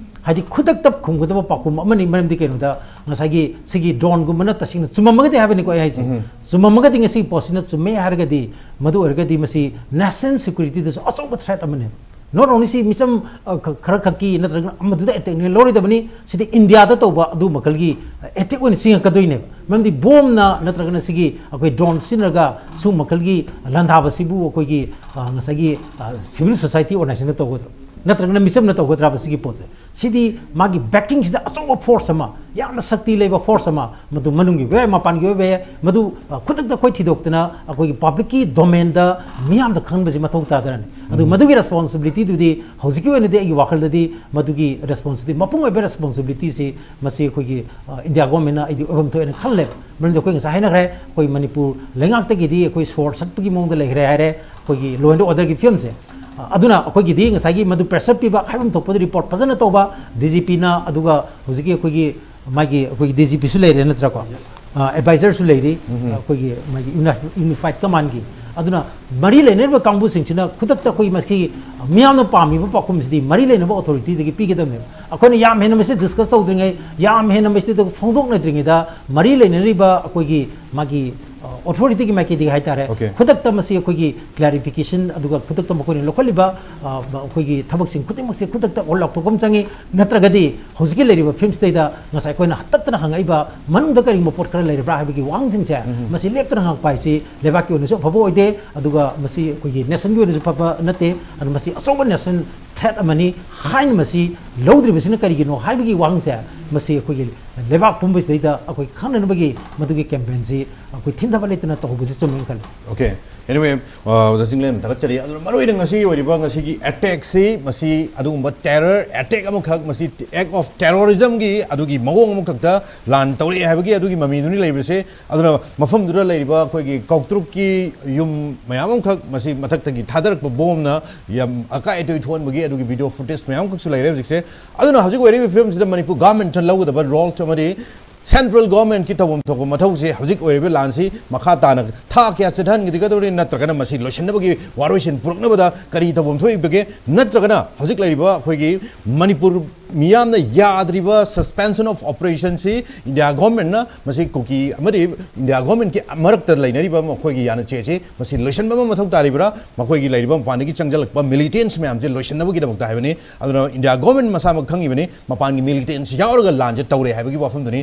ꯍꯥꯏꯗꯤ ꯈꯨꯗꯛꯇ ꯈꯨꯝꯒꯗꯕ ꯄꯥꯎꯈꯨꯝ ꯑꯃꯅꯤ꯫ ꯃꯔꯝꯗꯤ ꯀꯩꯅꯣꯗ ꯉꯁꯥꯏꯒꯤ ꯁꯤꯒꯤ ꯗ꯭ꯔꯣꯟꯒꯨꯝꯕꯅ ꯇꯁꯦꯡꯅ ꯆꯨꯝꯃꯝꯃꯒꯗꯤ ꯍꯥꯏꯕꯅꯤꯀꯣ ꯑꯩ ꯍꯥꯏꯁꯦ, ꯆꯨꯝꯃꯝꯃꯒꯗꯤ ꯉꯁꯤꯒꯤ ꯄꯣꯠꯁꯤꯅ ꯆꯨꯝꯃꯦ ꯍꯥꯏꯔꯒꯗꯤ, ꯃꯗꯨ ꯑꯣꯏꯔꯒꯗꯤ ꯃꯁꯤ national securityꯗꯁꯨ ꯑꯆꯧꯕ threat ꯑꯃꯅꯦꯕ꯫ Not only ꯁꯤ ꯃꯤꯆꯝ, ꯑ, ꯈ-, ꯈꯔ ꯈꯛꯀꯤ ꯅꯠꯇ꯭ꯔꯒꯅ ꯑꯃꯗꯨꯗ attackꯅꯦ ꯂꯧꯔꯣꯏꯗꯕꯅꯤ, ꯁꯤꯗꯤ ꯏꯟꯗꯤꯌꯥꯗ ꯇꯧꯕ ꯑꯗꯨ ꯃꯈꯜꯒꯤ attack ꯑꯣꯏꯅ ꯆꯤꯡꯉꯛꯀꯗꯣꯏꯅꯦꯕ꯫ ꯃꯔꯝꯗꯤ ꯕꯣꯝꯅ ꯅꯠꯇ꯭ꯔꯒꯅ ꯁꯤꯒꯤ ꯑꯩꯈꯣꯏ ꯗ꯭ꯔꯣꯟ ꯁꯤꯖꯤꯟꯅꯔꯒ ꯁꯤꯒꯨꯝꯕ ꯃꯈꯜꯒꯤ ꯂꯥꯟꯗꯥꯕꯁꯤꯕꯨ ꯑꯩꯈꯣꯏꯒꯤ, ꯑ, ꯉꯁꯥꯏꯒꯤ, ꯑ, civil society organizationꯅ ꯇꯧꯒꯗ꯭ꯔꯥ ꯅꯠꯇ꯭ꯔꯒꯅ ꯃꯤꯆꯝꯅ ꯇꯧꯒꯗ꯭ꯔꯥꯕ ꯁꯤꯒꯤ ꯄꯣꯠꯁꯦ? ꯁꯤꯗꯤ ꯃꯥꯒꯤ backingꯁꯤꯗ ꯑꯆꯧꯕ force ꯑꯃ, ꯌꯥꯝꯅ ꯁꯛꯇꯤ ꯂꯩꯕ force ꯑꯃ, ꯃꯗꯨ ꯃꯅꯨꯡꯒꯤ ꯑꯣꯏꯕ ꯌꯥꯏ, ꯃꯄꯥꯟꯒꯤ ꯑꯣꯏꯕ ꯌꯥꯏ, ꯃꯗꯨ, ꯑ, ꯈꯨꯗꯛꯇ ꯑꯩꯈꯣꯏ ꯊꯤꯗꯣꯛꯇꯅ ꯑꯩꯈꯣꯏꯒꯤ publicꯀꯤ domainꯗ ꯃꯤꯌꯥꯝꯗ ꯈꯪꯍꯟꯕꯁꯤ ꯃꯊꯧ ꯇꯥꯗ꯭ꯔꯅꯤ꯫ ꯑꯗꯨ ꯃꯗꯨꯒꯤ responsibilityꯗꯨꯗꯤ ꯍꯧꯖꯤꯛꯀꯤ ꯑꯣꯏꯅꯗꯤ ꯑꯩꯒꯤ ꯋꯥꯈꯜꯗꯗꯤ ꯃꯗꯨꯒꯤ responsibility, ꯃꯄꯨꯡ ꯑꯣꯏꯕ responsibilityꯁꯤ ꯃꯁꯤ ꯑꯩꯈꯣꯏꯒꯤ, ꯑ, ꯏꯟꯗꯤꯌꯥ governmentꯅ ꯑꯩꯗꯤ ꯑꯣꯏꯐꯝ ꯊꯣꯛꯑꯦꯅ ꯈꯜꯂꯦꯕ꯫ ꯃꯔꯝꯗꯤ ꯑꯩꯈꯣꯏ ꯉꯁꯥꯏ ꯍꯥꯏꯅꯈ꯭ꯔꯦ, ꯑꯩꯈꯣꯏ ꯃꯅꯤꯄꯨꯔ ꯂꯩꯉꯥꯛꯇꯒꯤꯗꯤ ꯑꯩꯈꯣꯏ ꯁꯣꯔ ꯁꯠꯄꯒꯤ ꯃꯑꯣꯡꯗ ꯂꯩꯈ꯭ꯔꯦ ꯍꯥꯏꯔꯦ, ꯑꯩꯈꯣꯏꯒꯤ law and orderꯒꯤ ꯐꯤꯕꯝꯁꯦ꯫ ꯑ, ꯑꯗꯨꯅ ꯑꯩꯈꯣꯏꯒꯤꯗꯤ ꯉꯁꯥꯏꯒꯤ ꯃꯗꯨ pressure ꯄꯤꯕ, ꯍꯥꯏꯐꯝ ꯊꯣꯛꯄꯗ report ꯐꯖꯅ ꯇꯧꯕ, DGPꯅ, ꯑꯗꯨꯒ ꯍꯧꯖꯤꯛꯀꯤ ꯑꯩꯈꯣꯏꯒꯤ ꯃꯥꯒꯤ ꯑꯩꯈꯣꯏꯒꯤ DGPꯁꯨ ꯂꯩꯔꯦ ꯅꯠꯇ꯭ꯔꯥꯀꯣ? ꯑ, advisorꯁꯨ ꯂꯩꯔꯤ, ꯑꯩꯈꯣꯏꯒꯤ ꯃꯥꯒꯤ uni-, unified commandꯒꯤ꯫ ꯑꯗꯨꯅ ꯃꯔꯤ ꯂꯩꯅꯔꯤꯕ ꯀꯥꯡꯕꯨꯁꯤꯡꯁꯤꯅ ꯈꯨꯗꯛꯇ ꯑꯩꯈꯣꯏ ꯃꯁꯤꯒꯤ ꯃꯤꯌꯥꯝꯅ ꯄꯥꯝꯃꯤꯕ ꯄꯥꯎꯈꯨꯝꯁꯤꯗꯤ ꯃꯔꯤ ꯂꯩꯅꯕ authorityꯗꯒꯤ ꯄꯤꯒꯗꯕꯅꯦꯕ꯫ ꯑꯩꯈꯣꯏꯅ ꯌꯥꯝ ꯍꯦꯟꯅ ꯃꯁꯤ discuss ꯇꯧꯗ꯭ꯔꯤꯉꯩ, ꯌꯥꯝ ꯍꯦꯟꯅ ꯃꯁꯤꯗ ꯐꯣꯡꯗꯣꯛꯅꯗ꯭ꯔꯤꯉꯩꯗ ꯃꯔꯤ ꯂꯩꯅꯔꯤꯕ ꯑꯩꯈꯣꯏꯒꯤ ꯃꯥꯒꯤ, ꯑ, authorityꯒꯤ ꯃꯥꯏꯀꯩꯗꯒꯤ ꯍꯥꯏꯇꯥꯔꯦ, Okay. ꯈꯨꯗꯛꯇ ꯃꯁꯤ ꯑꯩꯈꯣꯏꯒꯤ clarification, ꯑꯗꯨꯒ ꯈꯨꯗꯛꯇ ꯃꯈꯣꯏꯅ ꯂꯧꯈꯠꯂꯤꯕ, ꯑ, ꯑꯩꯈꯣꯏꯒꯤ ꯊꯕꯛꯁꯤꯡ ꯈꯨꯗꯤꯡꯃꯛꯁꯦ ꯈꯨꯗꯛꯇ ꯑꯣꯔ ꯂꯥꯎꯊꯣꯛꯄ ꯑꯃ ꯆꯪꯉꯤ꯫ ꯅꯠꯇ꯭ꯔꯒꯗꯤ ꯍꯧꯖꯤꯛꯀꯤ ꯂꯩꯔꯤꯕ ꯐꯤꯕꯝꯁꯤꯗꯩꯗ ꯉꯁꯥꯏ ꯑꯩꯈꯣꯏꯅ ꯍꯟꯇꯠꯇꯅ ꯍꯪꯉꯛꯏꯕ ꯃꯅꯨꯡꯗ ꯀꯔꯤꯒꯨꯝꯕ ꯄꯣꯠ ꯈꯔ ꯂꯩꯔꯤꯕ꯭ꯔꯥ ꯍꯥꯏꯕꯒꯤ ꯋꯥꯍꯪꯁꯤꯡꯁꯦ, ꯃꯁꯤ ꯂꯦꯞꯇꯅ ꯍꯪꯉꯛꯄ ꯍꯥꯏꯁꯤ ꯂꯩꯕꯥꯛꯀꯤ ꯑꯣꯏꯅꯁꯨ ꯑꯐꯕ ꯑꯣꯏꯗꯦ, ꯑꯗꯨꯒ ꯃꯁꯤ ꯑꯩꯈꯣꯏꯒꯤ nationꯒꯤ ꯑꯣꯏꯅꯁꯨ ꯐꯕ ꯅꯠꯇꯦ꯫ ꯑꯗꯨ ꯃꯁꯤ ꯑꯆꯧꯕ national threat ꯑꯃꯅꯤ ꯍꯥꯏꯅ ꯃꯁꯤ ꯂꯧꯗ꯭ꯔꯤꯕꯁꯤꯅ ꯀꯔꯤꯒꯤꯅꯣ ꯍꯥꯏꯕꯒꯤ ꯋꯥꯍꯪꯁꯦ, ꯃꯁꯤ ꯑꯩꯈꯣꯏꯒꯤ ꯂꯩꯕꯥꯛ ꯄꯨꯝꯕꯁꯤꯗꯩꯗ ꯑꯩꯈꯣꯏ ꯈꯪꯅꯅꯕꯒꯤ ꯃꯗꯨꯒꯤ campaignꯁꯤ ꯑꯩꯈꯣꯏ ꯊꯤꯟꯊꯕ ꯂꯩꯇꯅ ꯇꯧꯍꯧꯕꯁꯤ ꯆꯨꯝꯃꯦꯅ ꯈꯜꯂꯤ꯫ Okay. Anyway, ꯑ, ꯑꯣꯖꯥ ꯆꯤꯡꯂꯦꯟ ꯊꯥꯒꯠꯆꯔꯤ꯫ ꯑꯗꯨꯅ ꯃꯔꯨꯑꯣꯏꯅ ꯉꯁꯤ ꯑꯣꯏꯔꯤꯕ ꯉꯁꯤꯒꯤ attackꯁꯤ, ꯃꯁꯤ ꯑꯗꯨꯒꯨꯝꯕ terror attack ꯑꯃꯈꯛ, ꯃꯁꯤ act of terrorismꯒꯤ ꯑꯗꯨꯒꯤ ꯃꯑꯣꯡ ꯑꯃꯈꯛꯇ ꯂꯥꯟ ꯇꯧꯔꯛꯑꯦ ꯍꯥꯏꯕꯒꯤ ꯑꯗꯨꯒꯤ ꯃꯃꯤꯗꯨꯅꯤ ꯂꯩꯔꯤꯕꯁꯦ꯫ ꯑꯗꯨꯅ ꯃꯐꯝꯗꯨꯗ ꯂꯩꯔꯤꯕ ꯑꯩꯈꯣꯏꯒꯤ ꯀꯧꯇ꯭ꯔꯨꯛꯀꯤ ꯌꯨꯝ ꯃꯌꯥꯝ ꯑꯃꯈꯛ ꯃꯁꯤ ꯃꯊꯛꯇꯒꯤ ꯊꯥꯗꯔꯛꯄ ꯕꯣꯝꯅ ꯌꯥꯝ ꯑꯀꯥꯏ ꯑꯇꯣꯏ ꯊꯣꯛꯍꯟꯕꯒꯤ ꯑꯗꯨꯒꯤ video footage ꯃꯌꯥꯝ ꯑꯃꯈꯛꯁꯨ ꯂꯩꯔꯦ ꯍꯧꯖꯤꯛꯁꯦ꯫ ꯑꯗꯨꯅ ꯍꯧꯖꯤꯛ ꯑꯣꯏꯔꯤꯕ ꯐꯤꯕꯝꯁꯤꯗ ꯃꯅꯤꯄꯨꯔ governmentꯅ ꯂꯧꯒꯗꯕ role ꯑꯃꯗꯤ ꯁꯦꯟꯇ꯭ꯔꯦꯜ ꯒꯣꯔꯃꯦꯟꯠꯀꯤ ꯇꯧꯐꯝ ꯊꯣꯛꯄ ꯃꯊꯧꯁꯦ ꯍꯧꯖꯤꯛ ꯑꯣꯏꯔꯤꯕ ꯂꯥꯟꯁꯤ ꯃꯈꯥ ꯇꯥꯅ ꯊꯥ ꯀꯌꯥ ꯆꯠꯊꯍꯟꯒꯗꯒꯗꯧꯔꯤ, ꯅꯠꯇ꯭ꯔꯒꯅ ꯃꯁꯤ ꯂꯣꯏꯁꯤꯟꯅꯕꯒꯤ ꯋꯥꯔꯣꯏꯁꯤꯟ ꯄꯨꯔꯛꯅꯕꯗ ꯀꯔꯤ ꯇꯧꯐꯝ ꯊꯣꯛꯏꯕꯒꯦ? ꯅꯠꯇ꯭ꯔꯒꯅ ꯍꯧꯖꯤꯛ ꯂꯩꯔꯤꯕ ꯑꯩꯈꯣꯏꯒꯤ ꯃꯅꯤꯄꯨꯔ ꯃꯤꯌꯥꯝꯅ ꯌꯥꯗ꯭ꯔꯤꯕ suspension of operationꯁꯤ ꯏꯟꯗꯤꯌꯥ ꯒꯣꯔꯃꯦꯟꯠꯅ ꯃꯁꯤ ꯀꯨꯀꯤ ꯑꯃꯗꯤ ꯏꯟꯗꯤꯌꯥ ꯒꯣꯔꯃꯦꯟꯠꯀꯤ ꯃꯔꯛꯇ ꯂꯩꯅꯔꯤꯕ ꯃꯈꯣꯏꯒꯤ ꯌꯥꯅꯆꯦꯁꯤ ꯃꯁꯤ ꯂꯣꯏꯁꯤꯟꯕ ꯑꯃ ꯃꯊꯧ ꯇꯥꯔꯤꯕ꯭ꯔꯥ? ꯃꯈꯣꯏꯒꯤ ꯂꯩꯔꯤꯕ ꯃꯄꯥꯟꯗꯒꯤ ꯆꯪꯁꯤꯜꯂꯛꯄ militants ꯃꯌꯥꯝꯁꯦ ꯂꯣꯏꯁꯤꯟꯅꯕꯒꯤꯗꯃꯛꯇ ꯍꯥꯏꯕꯅꯤ꯫ ꯑꯗꯨꯅ ꯏꯟꯗꯤꯌꯥ ꯒꯣꯔꯃꯦꯟꯠ ꯃꯁꯥꯃꯛ ꯈꯪꯉꯤꯕꯅꯤ, ꯃꯄꯥꯟꯒꯤ militants ꯌꯥꯎꯔꯒ ꯂꯥꯟꯁꯦ ꯇꯧꯔꯦ ꯍꯥꯏꯕꯒꯤ ꯋꯥꯐꯝꯗꯨꯅꯤ꯫